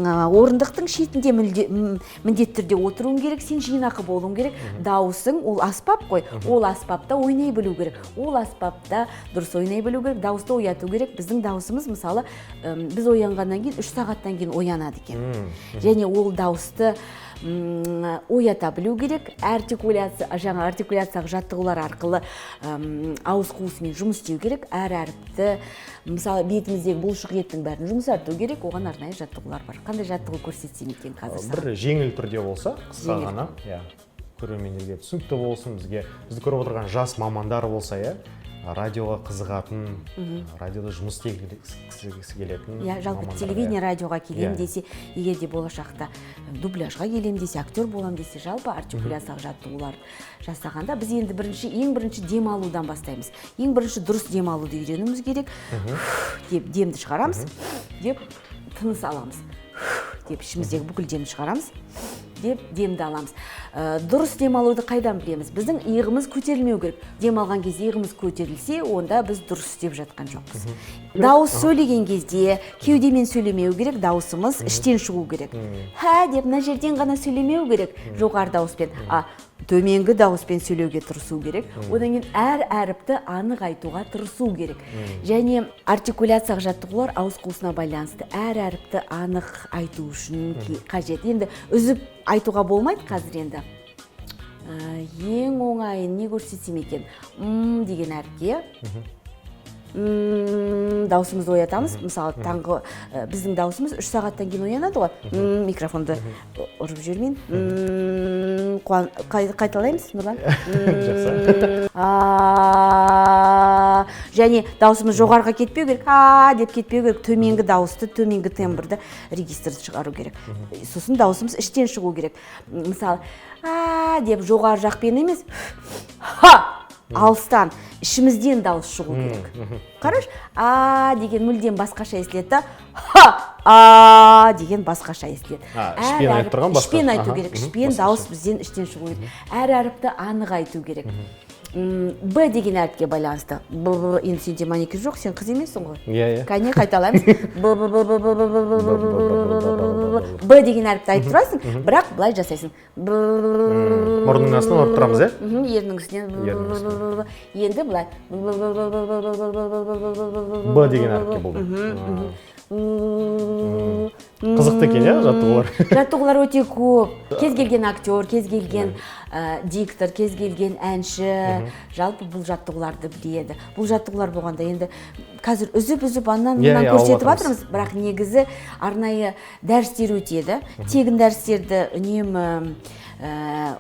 [SPEAKER 7] орындықтың шетінде міндетті түрде отыруың керек, сен жинақы болуың керек. Дауысың ол аспап қой, ол аспапта ойнай білу керек, ол аспапта дұрыс ойнай білу керек, дауысты ояту керек. Біздің дауысымыз, мысалы, біз оянғаннан кейін 3 сағаттан кейін оянады екен. Және ол дауысты оята білу керек. Артикуляция, жаңа артикуляциялық жаттығулар арқылы ауыз қуысымен жұмыс істеу керек. Әр әріпті, мысалы, бетіміздегі бұлшық еттің бәрін жұмсарту керек. Оған арнайы жаттығулар бар. Қандай жаттығу көрсетсем екен қазір?
[SPEAKER 1] Бір жеңіл түрде болса, қысқа ғана, иә, көрермендерге түсінікті болсын, бізге, бізді көріп отырған жас мамандар болса, иә, радиоға қызығатын, радиода жұмыс істегісі келетін.
[SPEAKER 7] Иә, жалпы телевидение, радиоға келем десе, егер де болашақта дубляжға келем десе, актер болам десе, жалпы артикуляциялық жаттығулар жасағанда біз енді бірінші, ең бірінші дем алудан бастаймыз. Ең бірінші дұрыс дем алуды үйренуіміз керек. Деп демді шығарамыз, деп тыныс аламыз. Деп ішіміздегі бүкіл демді шығарамыз, деп демді аламыз. Дұрыс дем алуды қайдан білеміз? Біздің иығымыз көтерілмеу керек. Дем алған кезде иығымыз көтерілсе, онда біз дұрыс істеп жатқан жоқпыз. Дауыс сөйлеген кезде кеудемен сөйлемеу керек, дауысымыз іштен шығу керек. Хә деп мына жерден ғана сөйлемеу керек, жоғары дауыспен, а төменгі дауыспен сөйлеуге тырысу керек. Одан кейін әр әріпті анық айтуға тырысу керек. Және артикуляциялық жаттығулар ауыз қуысына байланысты әр әріпті анық айту үшін қажет. Енді үзіп айтуға болмайды қазір енді. Ең оңайын не көрсетсем екен? М деген әріпке даусымызды оятамыз. Мысалы, таңғы біздің даусымыз 3 сағаттан кейін оянады ғой. Микрофонды ұрып жібермейін. Қайталаймыз, Нұрлан.
[SPEAKER 1] Жақсы.
[SPEAKER 7] А. Және даусымыз жоғарыға кетпеу керек, а деп кетпеу керек, төменгі дауысты, төменгі тембрді, регистрді шығару керек. Сосын даусымыз іштен шығу керек. Мысалы, а деп жоғары жақпен емес, ха, алыстан, ішімізден дауыс шығу керек. Қарашы, а деген мүлдем басқаша естіледі да, ха, а деген басқаша естіледі.
[SPEAKER 1] Ішпен айтып тұрған басқа.
[SPEAKER 7] Ішпен айту керек, ішпен дауыс бізден іштен шығу керек. Әр әріпті анық айту керек. Б деген әріпке байланысты. Б, б, енді сенде маникюр жоқ, сен қыз емессің ғой.
[SPEAKER 1] Иә, иә.
[SPEAKER 7] Кәне, қайталаймыз. Б, б, б, б, б, б, б, б, б, б, б, б деген әріпті айтып тұрасың, бірақ былай жасайсың. Б.
[SPEAKER 1] Мұрнның астынан ұрып тұрамыз, иә?
[SPEAKER 7] Еріннің үстінен. Енді былай.
[SPEAKER 1] Б деген әріпке болды. Қызықты екен, иә, жаттығулар?
[SPEAKER 7] Жаттығулар өте көп. Кез келген актер, кез келген диктор, кез келген әнші, жалпы бұл жаттығуларды біледі. Бұл жаттығулар болғанда енді қазір үзіп-үзіп аннан мыннан көрсетіп жатырмыз, бірақ негізі арнайы дәрістер өтеді. Тегін дәрістерді үнемі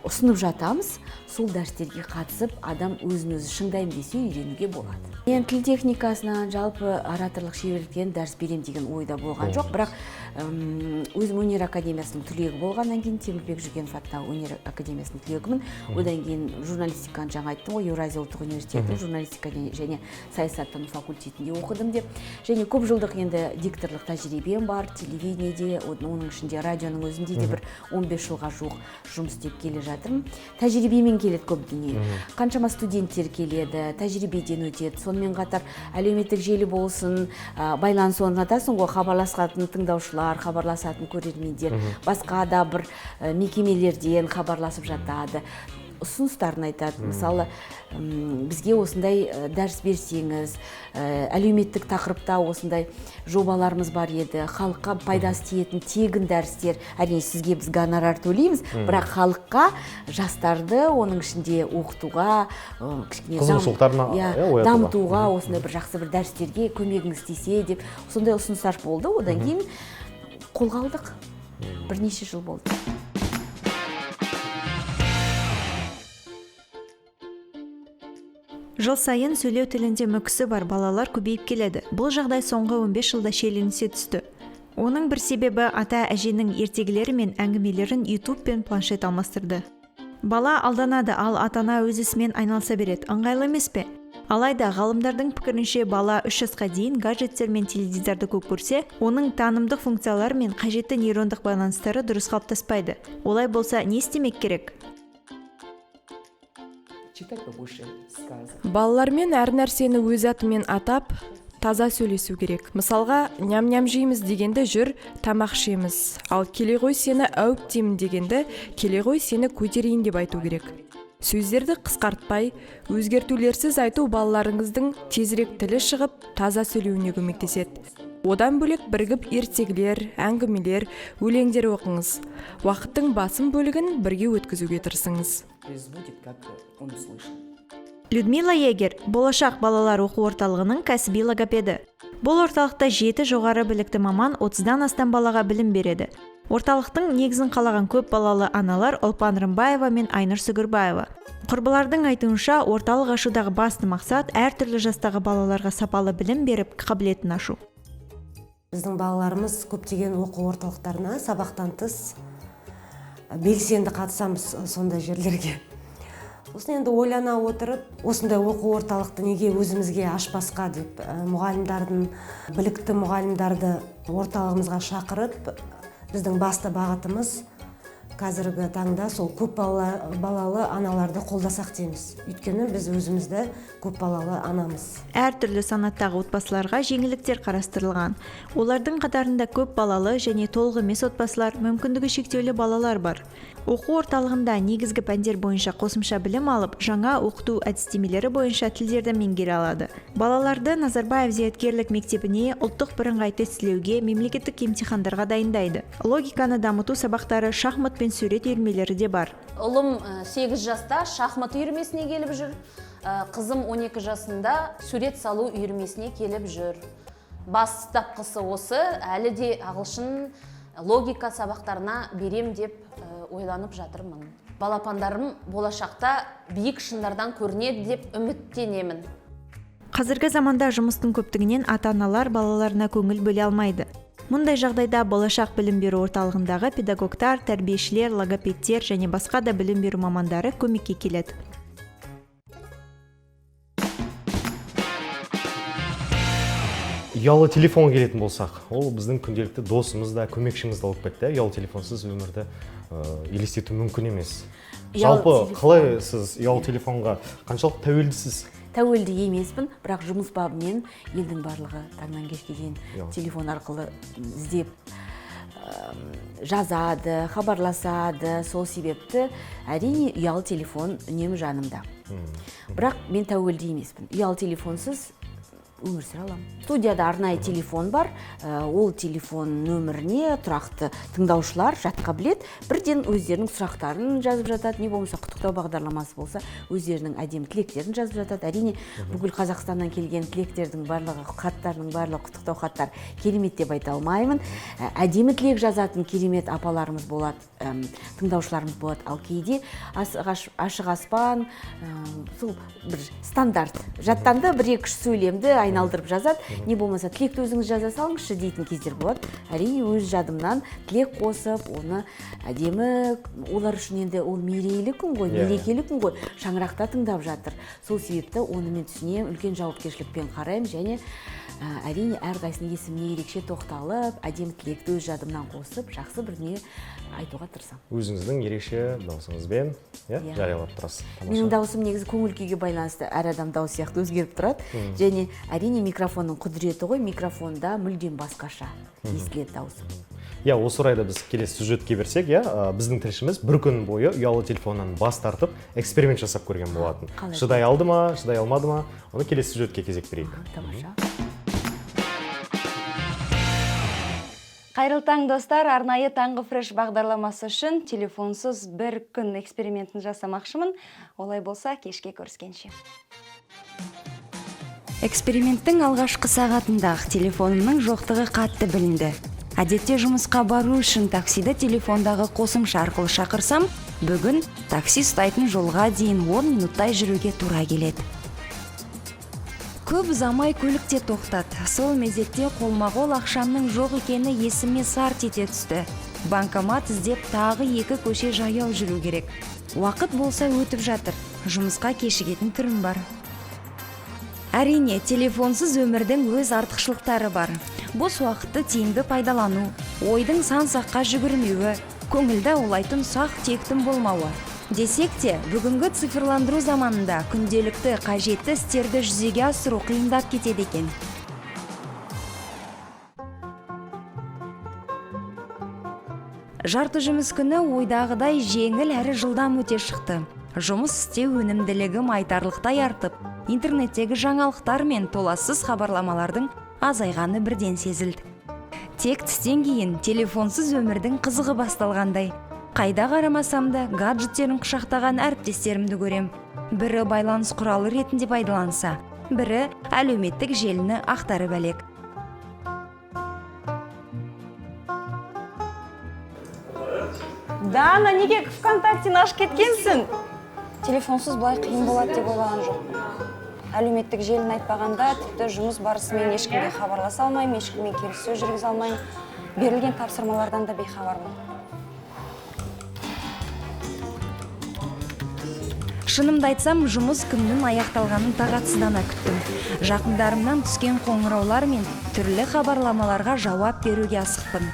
[SPEAKER 7] ұсынып жатамыз. Сол дәрістерге қатысып, адам өзін өзі шыңдаймын десе үйренуге болады. Мен тіл техникасынан, жалпы ораторлық шеберліктен дәріс берем деген ойда болған жоқ, бірақ өзім өнер академиясының түлегі болғаннан кейін, Темірбек Жүргенов атындағы өнер академиясының түлегімін. Одан кейін журналистиканы жаңа айттым ғой, Еуразия ұлттық университеті журналистика және саясаттану факультетінде оқыдым деп. Және көп жылдық енді дикторлық тәжірибем бар, телевидениеде, оның ішінде радионың өзінде де бір 15 жылға жуық жұмыс істеп келе жатырмын. Тәжірибемен келеді көп дүние. Қаншама студенттер келеді, тәжірибеден өтеді. Сонымен қатар әлеуметтік желі болсын, байланыс орнатасың ғой, хабарласатын тыңдаушылар, хабарласатын көрермендер, басқа да бір мекемелерден хабарласып жатады, ұсыныстарын айтады. Мысалы, бізге осындай дәріс берсеңіз, әлеуметтік тақырыпта осындай жобаларымыз бар еді, халыққа пайдасы тиетін тегін дәрістер. Әрине, сізге біз гонорар төлейміз, бірақ халыққа жастарды оның ішінде оқытуға, кішкене дамытуға, осындай бір жақсы бір дәрістерге көмегіңіз тисе деп сондай ұсыныстар болды. Одан кейін қолға алдық. Бірнеше жыл болды.
[SPEAKER 2] Жыл сайын сөйлеу тілінде мүкісі бар балалар көбейіп келеді. Бұл жағдай соңғы 15 жылда шиеленісе түсті. Оның бір себебі ата әженің ертегілері мен әңгімелерін YouTube пен планшет алмастырды. Бала алданады, ал ата-ана өз ісімен айналыса береді. Ыңғайлы емес пе? Алайда ғалымдардың пікірінше, бала 3 жасқа дейін гаджеттер мен теледидарды көп көрсе, оның танымдық функциялары мен қажетті нейрондық байланыстары дұрыс қалыптаспайды. Олай болса, не істемек керек?
[SPEAKER 8] Балалармен әр нәрсені өз атымен атап, таза сөйлесу керек. Мысалға, ням-ням жейміз дегенді жүр, тамақ ішеміз. Ал келе ғой сені әуіп деймін дегенді, келе ғой сені көтерейін деп айту керек. Сөздерді қысқартпай, өзгертулерсіз айту балаларыңыздың тезірек тілі шығып, таза сөйлеуіне көмектеседі. Одан бөлек бірігіп ертегілер, әңгімелер, өлеңдер оқыңыз. Уақыттың басым бөлігін бірге өткізуге тырысыңыз.
[SPEAKER 2] Людмила Егер, Болашақ балалар оқу орталығының кәсіби логопеді. Бұл орталықта 7 жоғары білікті маман 30-дан астам балаға білім береді. Орталықтың негізін қалаған көп балалы аналар Ұлпан Рымбаева мен Айнұр Сүгірбаева. Құрбылардың айтуынша, орталық ашудағы басты мақсат әртүрлі жастағы балаларға сапалы білім беріп, қабілетін ашу.
[SPEAKER 19] Біздің балаларымыз көптеген оқу орталықтарына сабақтан тыс белсенді қатысамыз сондай жерлерге. Осыны енді ойлана отырып, осындай оқу орталықты неге өзімізге ашпасқа деп мұғалімдардың, білікті мұғалімдарды орталығымызға шақырып, біздің басты бағытымыз қазіргі таңда сол көп балалы аналарды қолдасақ дейміз. Өйткені біз өзімізді көп балалы анамыз.
[SPEAKER 2] Әртүрлі санаттағы отбасыларға жеңілдіктер қарастырылған. Олардың қатарында көп балалы және толық емес отбасылар, мүмкіндігі шектеулі балалар бар. Оқу орталығында негізгі пәндер бойынша қосымша білім алып, жаңа оқыту әдістемелері бойынша тілдерді меңгере алады. Балаларды Назарбаев зияткерлік мектебіне, ұлттық бірыңғай тестілеуге, мемлекеттік емтихандарға дайындайды. Логиканы дамыту сабақтары, шахмат пен сурет үйірмелері де бар.
[SPEAKER 20] Ұлым 8 жаста шахмат үйірмесіне келіп жүр. Қызым 12 жасында сурет салу үйірмесіне келіп жүр. Бастапқысы осы, әлі де ағылшын логика сабақтарына берем деп ойланып жатырмын. Балапандарым болашақта биік шыңдардан көрінеді деп үміттенемін.
[SPEAKER 2] Қазіргі заманда жұмыстың көптігінен ата-аналар балаларына көңіл бөле алмайды. Мұндай жағдайда Болашақ білім беру орталығындағы педагогтар, тәрбиешілер, логопедтер және басқа да білім беру мамандары көмекке келеді.
[SPEAKER 1] Ұялы телефонға келетін болсақ, ол біздің күнделікті досымыз да, көмекшіміз де болып кетті. Ұялы телефонсыз өмірді елестету мүмкін емес. Жалпы қалай сіз ұялы телефонға қаншалықты тәуелдісіз?
[SPEAKER 7] Тәуелді емеспін, бірақ жұмыс бабымен елдің барлығы таңнан кешке дейін телефон арқылы іздеп жазады, хабарласады. Сол себепті әрине ұялы телефон үнемі жанымда. Бірақ мен тәуелді емеспін. Ұялы телефонсыз өмір сүре аламын. Студияда арнайы телефон бар. Ол телефон нөміріне тұрақты тыңдаушылар жатқа білет, бірден өздерінің сұрақтарын жазып жатады, не болмаса құттықтау бағдарламасы болса, өздерінің әдемі тілектерін жазып жатады. Әрине, бүкіл Қазақстаннан келген тілектердің барлығы, хаттарының барлығы құттықтау хаттар керемет деп айта алмаймын. Әдемі тілек жазатын керемет апаларымыз болады, тыңдаушыларымыз болады. Ал кейде ашық аспан, сол бір стандарт жаттанды бір-екі үш сөйлемді айналдырып жазады, не болмаса тілекті өзіңіз жаза салыңызшы дейтін кездер болады. Әрине, өз жадымнан тілек қосып, оны әдемі, олар үшін енді ол мерейлі күн ғой, мерекелі күн ғой, шаңырақта тыңдап жатыр. Сол себепті оны мен түсінемін, үлкен жауапкершілікпен қараймын және әрине әрқайсының есіміне ерекше тоқталып, әдемі тілекті өз жадымнан қосып, жақсы бір дүние айтуға тырысамын.
[SPEAKER 1] Өзіңіздің ерекше дауысыңызбен жариялап тұрасыз.
[SPEAKER 7] Менің дауысым негізі көңіл күйге байланысты, әр адам дауыс сияқты өзгеріп тұрады. Және әрине микрофонның құдіреті ғой, микрофонда мүлдем басқаша естіледі дауысым.
[SPEAKER 1] Иә, осы орайда біз келесі сюжетке берсек, біздің тілшіміз бір күн бойы ұялы телефоннан бас тартып, эксперимент жасап көрген болатын. Шыдай алды ма, шыдай алмады ма, оны келесі сюжетке кезек берейік.
[SPEAKER 7] Тамаша.
[SPEAKER 21] Қайырлы таң, достар! Арнайы таңғы фреш бағдарламасы үшін телефонсыз бір күн экспериментін жасамақшымын. Олай болса, кешке көріскенше. Эксперименттің алғашқы сағатында телефонымның жоқтығы қатты білінді. Әдетте жұмысқа бару үшін таксиді телефондағы қосымша арқылы шақырсам, бүгін такси ұстайтын жолға дейін 10 минуттай жүруге тура келеді. Көп ұзамай көлікте тоқтады. Сол мезетте қолма-қол ақшамның жоқ екені есіме сарт ете түсті. Банкомат іздеп тағы екі көше жаяу жүру керек. Уақыт болса өтіп жатыр. Жұмысқа кешігетін түрім бар. Әрине, телефонсыз өмірдің өз артықшылықтары бар. Бос уақытты тиімді пайдалану, ойдың сан саққа жүгірмеуі, көңілді аулайтын ұсақ тектің болмауы. Десек те, бүгінгі цифрландыру заманында күнделікті қажетті істерді жүзеге асыру қиындап кетеді екен. Жарты жұмыс күні ойдағыдай жеңіл әрі жылдам өте шықты. Жұмыс істеу өнімділігім айтарлықтай артып, интернеттегі жаңалықтар мен толассыз хабарламалардың азайғаны бірден сезілді. Тек түстен кейін телефонсыз өмірдің қызығы басталғандай. Қайда қарамасам да гаджеттерін құшақтаған әріптестерімді көрем. Бірі байланыс құралы ретінде пайдаланса, бірі әлеуметтік желіні ақтарып әлек.
[SPEAKER 22] Дана, неге ВКонтактені ашып кеткенсің? Телефонсыз былай қиын болады деп ойлаған жоқпын. Әлеуметтік желіні айтпағанда, тіпті жұмыс барысымен ешкімге хабарласа алмаймын, ешкіммен келіссөз жүргізе алмаймын. Берілген тапсырмалардан да бейхабармын.
[SPEAKER 21] Шынымды айтсам, жұмыс күнінің аяқталғанын тағатсыздана күттім. Жақындарымнан түскен қоңыраулар мен түрлі хабарламаларға жауап беруге асықпын.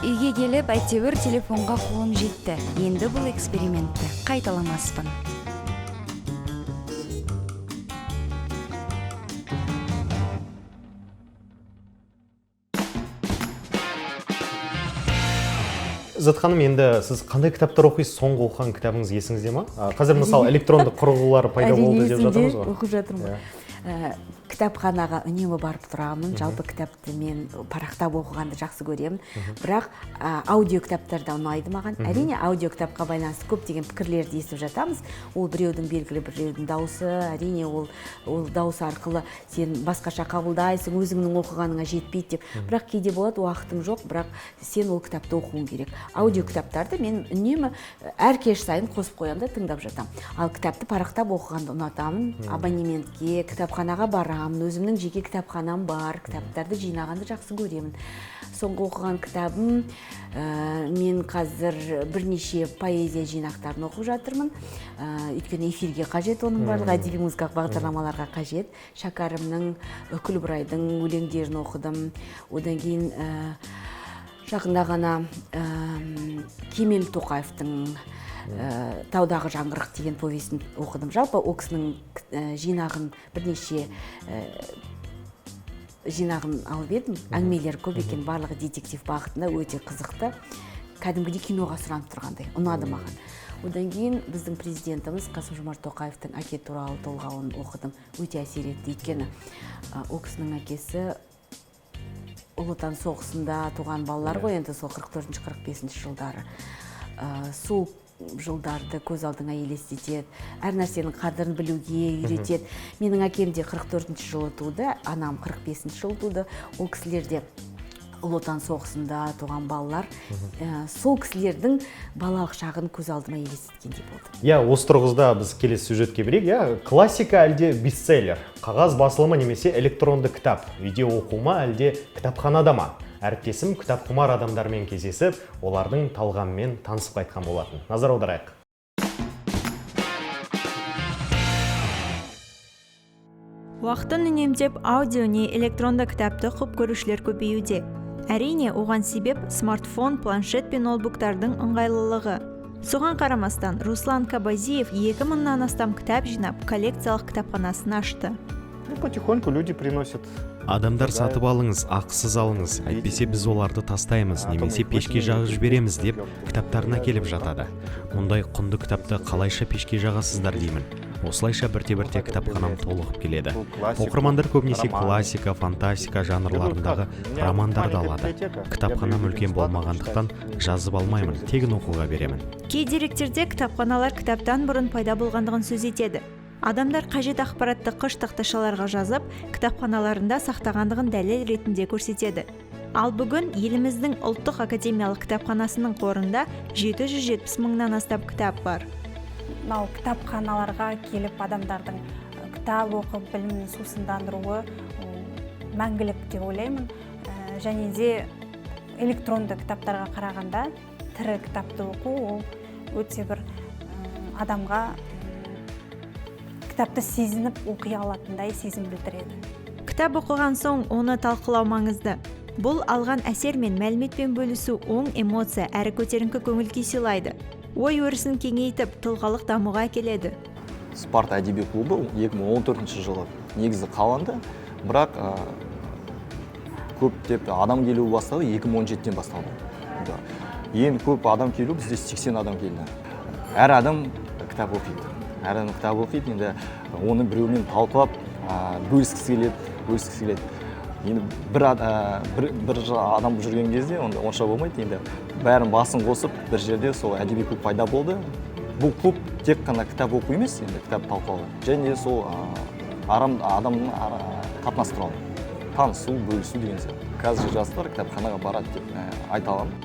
[SPEAKER 21] Үйге келіп, әйтеуір телефонға қолым жетті. Енді бұл экспериментті қайталамаспын.
[SPEAKER 1] Ізат ханым, енді сіз қандай кітаптар оқисыз? Соңғы оқыған кітабыңыз есіңізде ма? Қазір мысалы электрондық құрылғылар пайда болды деп жатырмыз ғой.
[SPEAKER 7] Оқып жатырмын. Кітапханаға үнемі барып тұрамын. Жалпы кітапты мен парақтап оқығанды жақсы көремін. Бірақ аудио кітаптар да ұнайды маған. Әрине, аудио кітапқа байланысты көптеген пікірлерді естіп жатамыз. Ол біреудің белгілі біреудің дауысы, әрине, ол дауыс арқылы сен басқаша қабылдайсың, өзіңнің оқығаныңа жетпейді деп. Бірақ кейде болады, уақытың жоқ, бірақ сен ол кітапты оқуың керек. Аудио кітаптарды мен үнемі әр кеш сайын қосып қоямын да тыңдап жатамын. Ал кітапты парақтап оқығанды ұнатамын. Абонементке, кітапханаға барамын, өзімнің жеке кітапханам бар, кітаптарды жинағанды жақсы көремін. Соңғы оқыған кітабым, мен қазір бірнеше поэзия жинақтарын оқып жатырмын. Өйткені эфирге қажет оның барлығы, әдеби музыкалық бағдарламаларға қажет. Шәкәрімнің, Күлбірайдың өлеңдерін оқыдым. Одан кейін жақында ғана Кемел Тоқаевтың «Таудағы жаңғырық» деген повесін оқыдым. Жалпы ол кісінің жинағын, бірнеше жинағын алып едім. Әңгімелері көп екен, барлығы детектив бағытында, өте қызықты. Кәдімгідей киноға сұранып тұрғандай, ұнады маған. Одан кейін біздің президентіміз Қасым-Жомарт Тоқаевтың әке туралы толғауын оқыдым. Өте әсер етті, өйткені ол кісінің әкесі Ұлы Отан соғысында туған балалар ғой, енді сол 44-45 жылдары. Сол жылдарды көз алдыңа елестетеді, әр нәрсенің қадірін білуге үйретеді. Менің әкем де 44 жылы туды, анам 45 жылы туды. Ол кісілер де Ұлы Отан соғысында туған балалар. Сол кісілердің балалық шағын көз алдыма елестеткендей болды.
[SPEAKER 1] Иә, осы тұрғыда біз келесі сюжетке берейік. Иә, классика әлде бестселлер, қағаз басылымы немесе электронды кітап, үйде оқу ма әлде кітапханада ма? Әріптесім кітапқұмар адамдармен кездесіп, олардың талғамымен танысып қайтқан болатын. Назар аударайық.
[SPEAKER 2] Уақытын үнемдеп, аудио не электронды кітапты құп көрушілер көбеюде. Әрине, оған себеп смартфон, планшет пен ноутбуктардың ыңғайлылығы. Соған қарамастан, Руслан Кабазиев 2000-нан астам кітап жинап, коллекциялық кітапханасын ашты.
[SPEAKER 3] Ну, потихоньку люди приносят.
[SPEAKER 10] Адамдар сатып алыңыз, ақысыз алыңыз, әйтпесе біз оларды тастаймыз, немесе пешке жағып жібереміз деп кітаптарына келіп жатады. Мұндай құнды кітапты қалайша пешке жағасыздар деймін. Осылайша бірте-бірте кітапханам толығып келеді. Оқырмандар көбінесе классика, фантастика жанрларындағы романдарды алады. Кітапханам үлкен болмағандықтан жазып алмаймын, тегін оқуға беремін.
[SPEAKER 2] Кей деректерде кітапханалар кітаптан бұрын пайда болғандығын сөз етеді. Адамдар қажет ақпаратты қыш тақташаларға жазып, кітапханаларында сақтағандығын дәлел ретінде көрсетеді. Ал бүгін еліміздің ұлттық академиялық кітапханасының қорында 770 мыңнан астам кітап бар.
[SPEAKER 4] Мынау кітапханаларға келіп адамдардың кітап оқып білімін сусындандыруы мәңгілік деп ойлаймын. Және де электронды кітаптарға қарағанда тірі кітапты оқу ол өте бір адамға кітапты сезініп оқи алатындай сезім білдіреді.
[SPEAKER 2] Кітап оқыған соң оны талқылау маңызды. Бұл алған әсер мен мәліметпен бөлісу оң эмоция әрі көтеріңкі көңіл күй сыйлайды. Ой өрісін кеңейтіп, тұлғалық дамуға әкеледі.
[SPEAKER 23] Спарта әдеби клубы 2014 жылы негізі қаланды, бірақ көптеп адам келуі басталды 2017-тен басталды. Ең көп адам келу бізде 80 адам келді. Әр адам кітап оқиды. Әр адам кітап оқиды, енді оны біреумен талқылап бөліскісі келеді. Енді бір адам жүрген кезде онда онша болмайды, енді бәрін басын қосып бір жерде сол әдеби клуб пайда болды. Бұл клуб тек қана кітап оқу емес, енді кітап талқылау және сол адамның қатынасы туралы танысу, бөлісу деген сияқты. Қазіргі жастар кітапханаға барады деп айта аламын.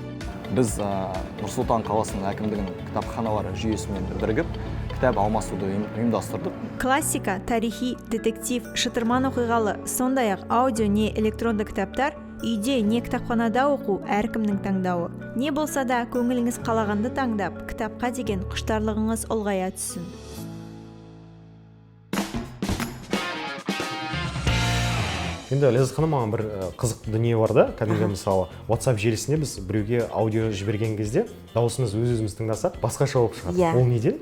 [SPEAKER 23] Біз Нұр-Сұлтан қаласының әкімдігінің кітапханалары жүйесімен бірігіп кітап алмасуды ұйымдастырдық.
[SPEAKER 2] Классика, тарихи, детектив, шытырман оқиғалы, сондай-ақ аудио не электронды кітаптар үйде не кітапханада оқу әркімнің таңдауы. Не болса да көңіліңіз қалағанды таңдап, кітапқа деген құштарлығыңыз ұлғая түссін.
[SPEAKER 1] Енді Ләззат ханым, маған бір қызық дүние бар да, кәдімгі мысалы WhatsApp желісінде біз біреуге аудио жіберген кезде дауысымыз өз-өзіміз тыңдасақ басқаша болып шығады. Ол неден?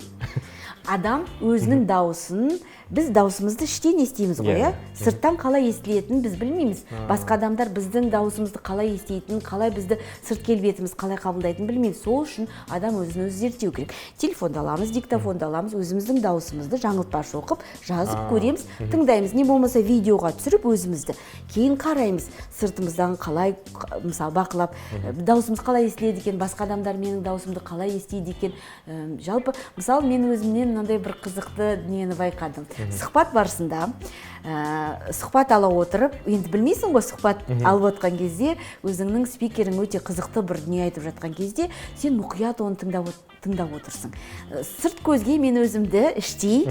[SPEAKER 7] Адам өзінің дауысын Біз даусымызды іштен естиміз ғой, иә? Сырттан қалай естілетінін біз білмейміз. Басқа адамдар біздің даусымызды қалай еститінін, қалай бізді сырт келбетіміз қалай қабылдайтынын білмейміз. Сол үшін адам өзін өзі зерттеу керек. Телефонды аламыз, диктофонды аламыз, өзіміздің даусымызды жаңылтпаш оқып, жазып көреміз, тыңдаймыз. Не болмаса видеоға түсіріп өзімізді. Кейін қараймыз, сыртымыздан қалай, мысалы, бақылап, даусымыз қалай естіледі екен, басқа адамдар менің даусымды қалай естиді екен. Жалпы, мысалы, мен өзімнен мынандай бір қызықты дүниені байқадым. Сұхбат барысында сұхбат ала отырып, енді білмейсің ғой, сұхбат алып отқан кезде өзіңнің спикерің өте қызықты бір дүние айтып жатқан кезде сен мұқият оны тыңдап отырсың. Сырт көзге мен өзімді іштей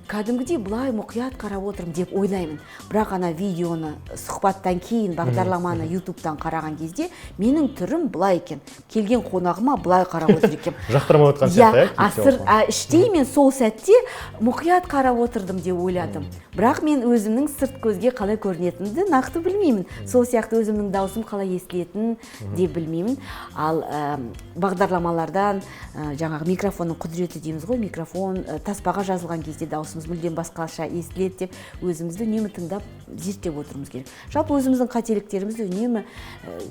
[SPEAKER 7] кәдімгідей былай мұқият қарап отырмын деп ойлаймын. Бірақ ана видеоны сұхбаттан кейін бағдарламаны ютубтан қараған кезде менің түрім былай екен. Келген қонағыма былай қарап отыр екен.
[SPEAKER 1] Жақтырмай отқан сияқты,
[SPEAKER 7] иә? Іштей мен сол сәтте мұқият қарап отырдым деп ойладым. Бірақ мен өзімнің сырт көзге қалай көрінетінімді нақты білмеймін. Сол сияқты өзімнің даусым қалай естілетінін де білмеймін. Ал бағдарламалардан жаңағы микрофонның құдіреті дейміз ғой, микрофон таспаға жазылған кезде даусымыз мүлдем басқаша естіледі деп өзімізді үнемі тыңдап зерттеп отыруымыз керек. Жалпы өзіміздің қателіктерімізді үнемі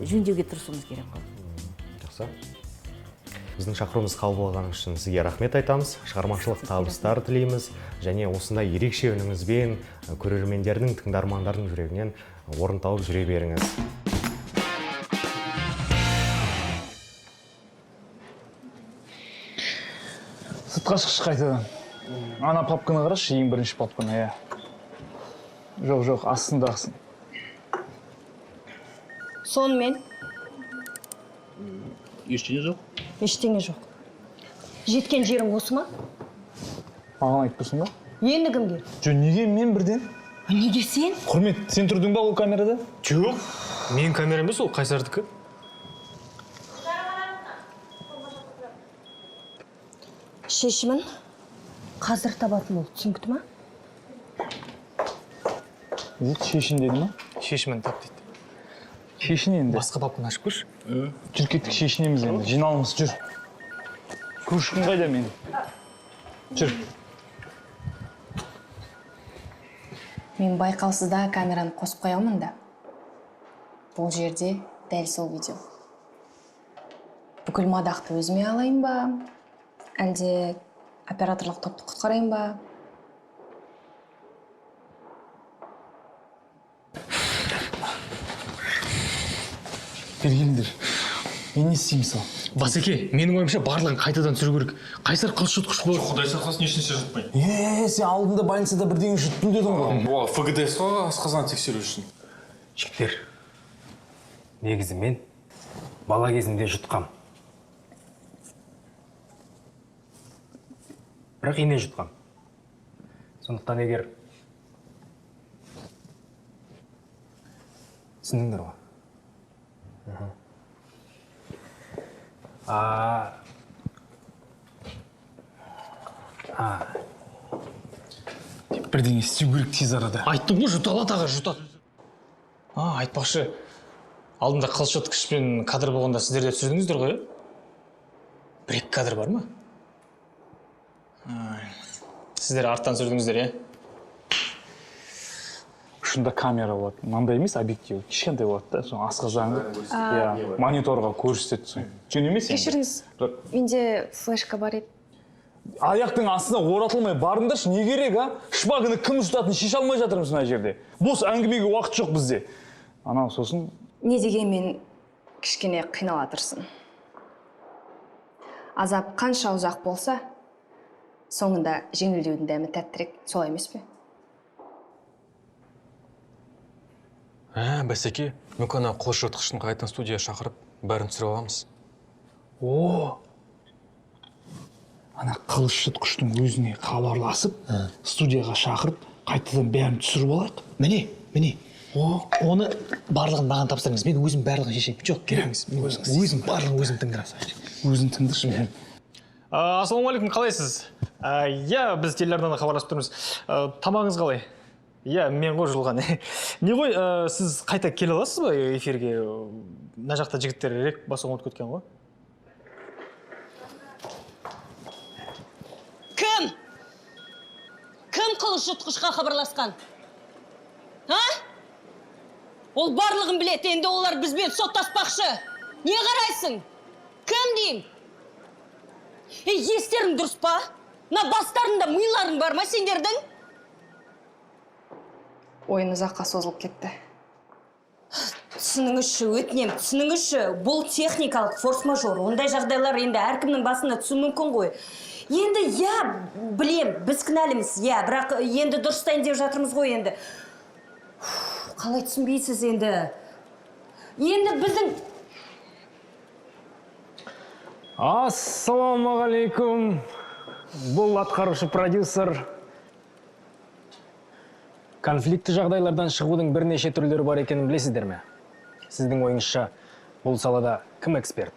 [SPEAKER 7] жөндеуге тырысуымыз керек қой.
[SPEAKER 1] Жақсы. Біздің шақыруымызды қабыл алғаныңыз үшін сізге рахмет айтамыз. Шығармашылық табыстар тілейміз және осындай ерекше үніңізбен көрермендердің, тыңдармандардың жүрегінен орын тауып жүре беріңіз.
[SPEAKER 5] Сыртқа шықшы қайтадан. Ана папканы қарашы, ең бірінші папканы, иә. Жоқ, жоқ, астындағысын.
[SPEAKER 6] Сонымен?
[SPEAKER 5] Ештеңе жоқ.
[SPEAKER 6] Ештеңе жоқ. Жеткен жерің осы ма?
[SPEAKER 5] Маған айтып тұрсың ба?
[SPEAKER 6] Енді кімге?
[SPEAKER 5] Жоқ, неге мен бірден?
[SPEAKER 6] Неге сен?
[SPEAKER 5] Құрмет, сен тұрдың ба ол камерада?
[SPEAKER 9] Жоқ, мен камера емес, ол Қайсардікі.
[SPEAKER 6] Шешімін қазір табатын бол, түсінікті ма?
[SPEAKER 5] Шешін деді ма?
[SPEAKER 9] Шешімін тап дейді.
[SPEAKER 5] Шешін енді.
[SPEAKER 9] Басқа папканы ашып көрші.
[SPEAKER 5] Жүр кеттік, шешінеміз енді. Жиналымыз, жүр. Көршім қайда мен? Жүр.
[SPEAKER 24] Мен байқаусызда камераны қосып қоямын да. Бұл жерде дәл сол видео. Бүкіл мадақты өзіме алайын ба? Әлде операторлық топты құтқарайын ба?
[SPEAKER 5] Бергендер, мен не істеймін сол?
[SPEAKER 9] Басеке, менің ойымша барлығын қайтадан түсіру керек. Қайсар қылыш жұтқыш болады.
[SPEAKER 25] Құдай сақтасын, ешнәрсе жұтпай.
[SPEAKER 5] Сен алдында больницада бірдеңе жұттым дедің ғой.
[SPEAKER 25] Ол ФГДС қой, асқазан тексеру үшін.
[SPEAKER 26] Жігіттер, негізі мен бала кезімде жұтқам. Бірақ ине жұтқам. Сондықтан егер түсіндіңдер ғой.
[SPEAKER 5] Бірдеңе істеу керек тез арада.
[SPEAKER 9] Айттым ғой, жұта алады аға, жұтады. Айтпақшы, алдында қылыш жұтқышпен кадр болғанда сіздер де түсірдіңіздер ғой, бір-екі кадр бар ма? Сіздер арттан түсірдіңіздер, иә?
[SPEAKER 5] Ұшында камера болады. Мынандай емес, объектив. Кішкентай болады да, соны асқазанды иә, мониторға көрсетеді соны. Жөн емес енді.
[SPEAKER 24] Кешіріңіз, менде флешка бар еді.
[SPEAKER 5] Аяқтың астына оратылмай барыңдаршы, не керек, а? Шпаганы кім жұтатынын шеше алмай жатырмыз мына жерде. Бос әңгімеге уақыт жоқ бізде. Анау сосын
[SPEAKER 22] не дегенмен кішкене қинала тұрсын. Азап қанша ұзақ болса, соңында жеңілдеудің дәмі тәттірек, солай емес пе?
[SPEAKER 25] Бәсеке, мүмкін ана қылыш жұтқышын қайтадан студия шақырып, бәрін түсіріп аламыз.
[SPEAKER 5] О! Ана қылыш жұтқыштың өзіне хабарласып, студияға шақырып, қайтадан бәрін түсіріп алайық.
[SPEAKER 27] Міне, міне. Оны барлығын маған тапсырыңыз. Мен өзім барлығын шешемін. Жоқ, керек. Өзім барлығын өзім тыңдырамын.
[SPEAKER 5] Өзің тыңдыршы.
[SPEAKER 9] Ассалаумағалейкум, қалайсыз? Иә, біз телеарнадан хабарласып тұрмыз. Тамағыңыз қалай? Иә, мен ғой жұлған. Не ғой, сіз қайта келе аласыз ба эфирге? Мына жақта жігіттер рек басуға ұмытып кеткен ғой.
[SPEAKER 6] Кім? Кім Кім қылыш жұтқышқа хабарласқан? А? Ол барлығын біледі, енді олар бізбен соттаспақшы. Не қарайсың? Кім деймін? Ей, естерің дұрыс па? Мына бастарында миларың бар ма сендердің?
[SPEAKER 24] Ойын ұзаққа созылып кетті.
[SPEAKER 6] Түсініңізші, өтінем, түсініңізші, бұл техникалық форс-мажор. Ондай жағдайлар енді әркімнің басына түсуі мүмкін ғой. Енді, иә, білем, біз кінәліміз, иә, бірақ енді дұрыстайын деп жатырмыз ғой енді. Қалай түсінбейсіз енді? Енді біздің...
[SPEAKER 11] Ассалаумағалейкум. Бұл атқарушы продюсер. Конфликті жағдайлардан шығудың бірнеше түрлері бар екенін білесіздер ме? Сіздің ойыңызша, бұл салада кім эксперт?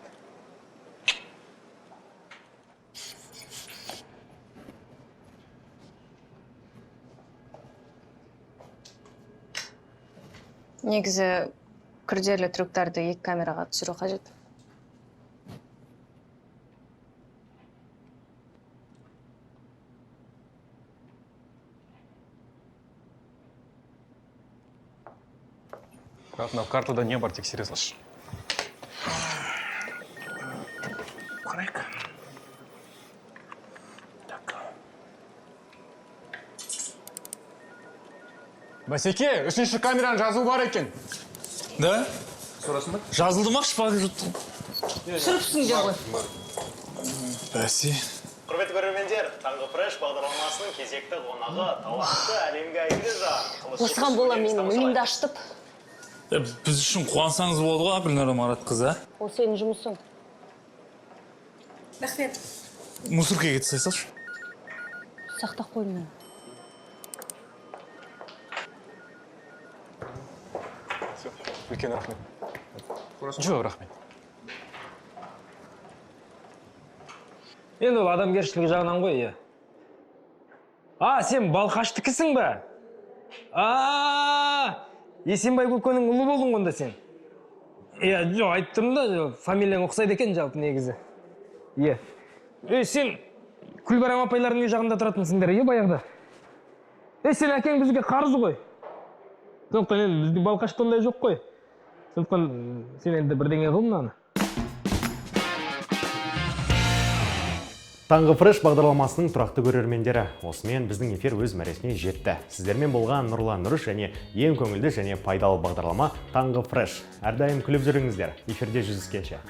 [SPEAKER 24] Негізі күрделі трюктарды екі камераға түсіру қажет.
[SPEAKER 25] Брат, мынау картада не бар, тексере салшы.
[SPEAKER 27] Қарайық. Так.
[SPEAKER 12] Бәсеке, үшінші камераның жазуы бар екен.
[SPEAKER 5] Да?
[SPEAKER 25] Сұрасың ба?
[SPEAKER 5] Жазылды ма, шпага жұттың?
[SPEAKER 6] Түсіріпсіңдер ғой.
[SPEAKER 5] Бәсе.
[SPEAKER 1] Құрметті көрермендер, Таңғы фреш бағдарламасының кезекті қонағы талантты әлемге әйгілі жан.
[SPEAKER 6] Осыған бола менің миымды ашытып.
[SPEAKER 5] Біз үшін қуансаңыз болады ғой, Гүлнара Маратқызы, а?
[SPEAKER 6] Ол сенің жұмысың.
[SPEAKER 4] Рахмет.
[SPEAKER 5] Мусоркаға тастай салшы.
[SPEAKER 6] Сақтап қой мені.
[SPEAKER 25] Үлкен рахмет. Жоқ, рахмет.
[SPEAKER 11] Енді ол адамгершілігі жағынан ғой, иә. А, сен Балқаштікісің ба? А, Есенбай көкенің ұлы болдың онда сен. Иә, жоқ, айтып тұрмын да, фамилияң ұқсайды екен жалпы негізі. Иә. Ей, сен Күлбарам апайлардың үй жағында тұратынсыңдар, иә, баяғыда? Ей, сен әкең бізге қарыз ғой. Сондықтан енді біздің Балқашта ондай жоқ қой. Сондықтан сен енді бірдеңе қыл мынаны.
[SPEAKER 1] Таңғы фреш бағдарламасының тұрақты көрермендері. Осымен біздің эфир өз мәресіне жетті. Сіздермен болған Нұрлан Нұрыш және ең көңілді және пайдалы бағдарлама Таңғы фреш. Әрдайым күліп жүріңіздер. Эфирде жүздескенше.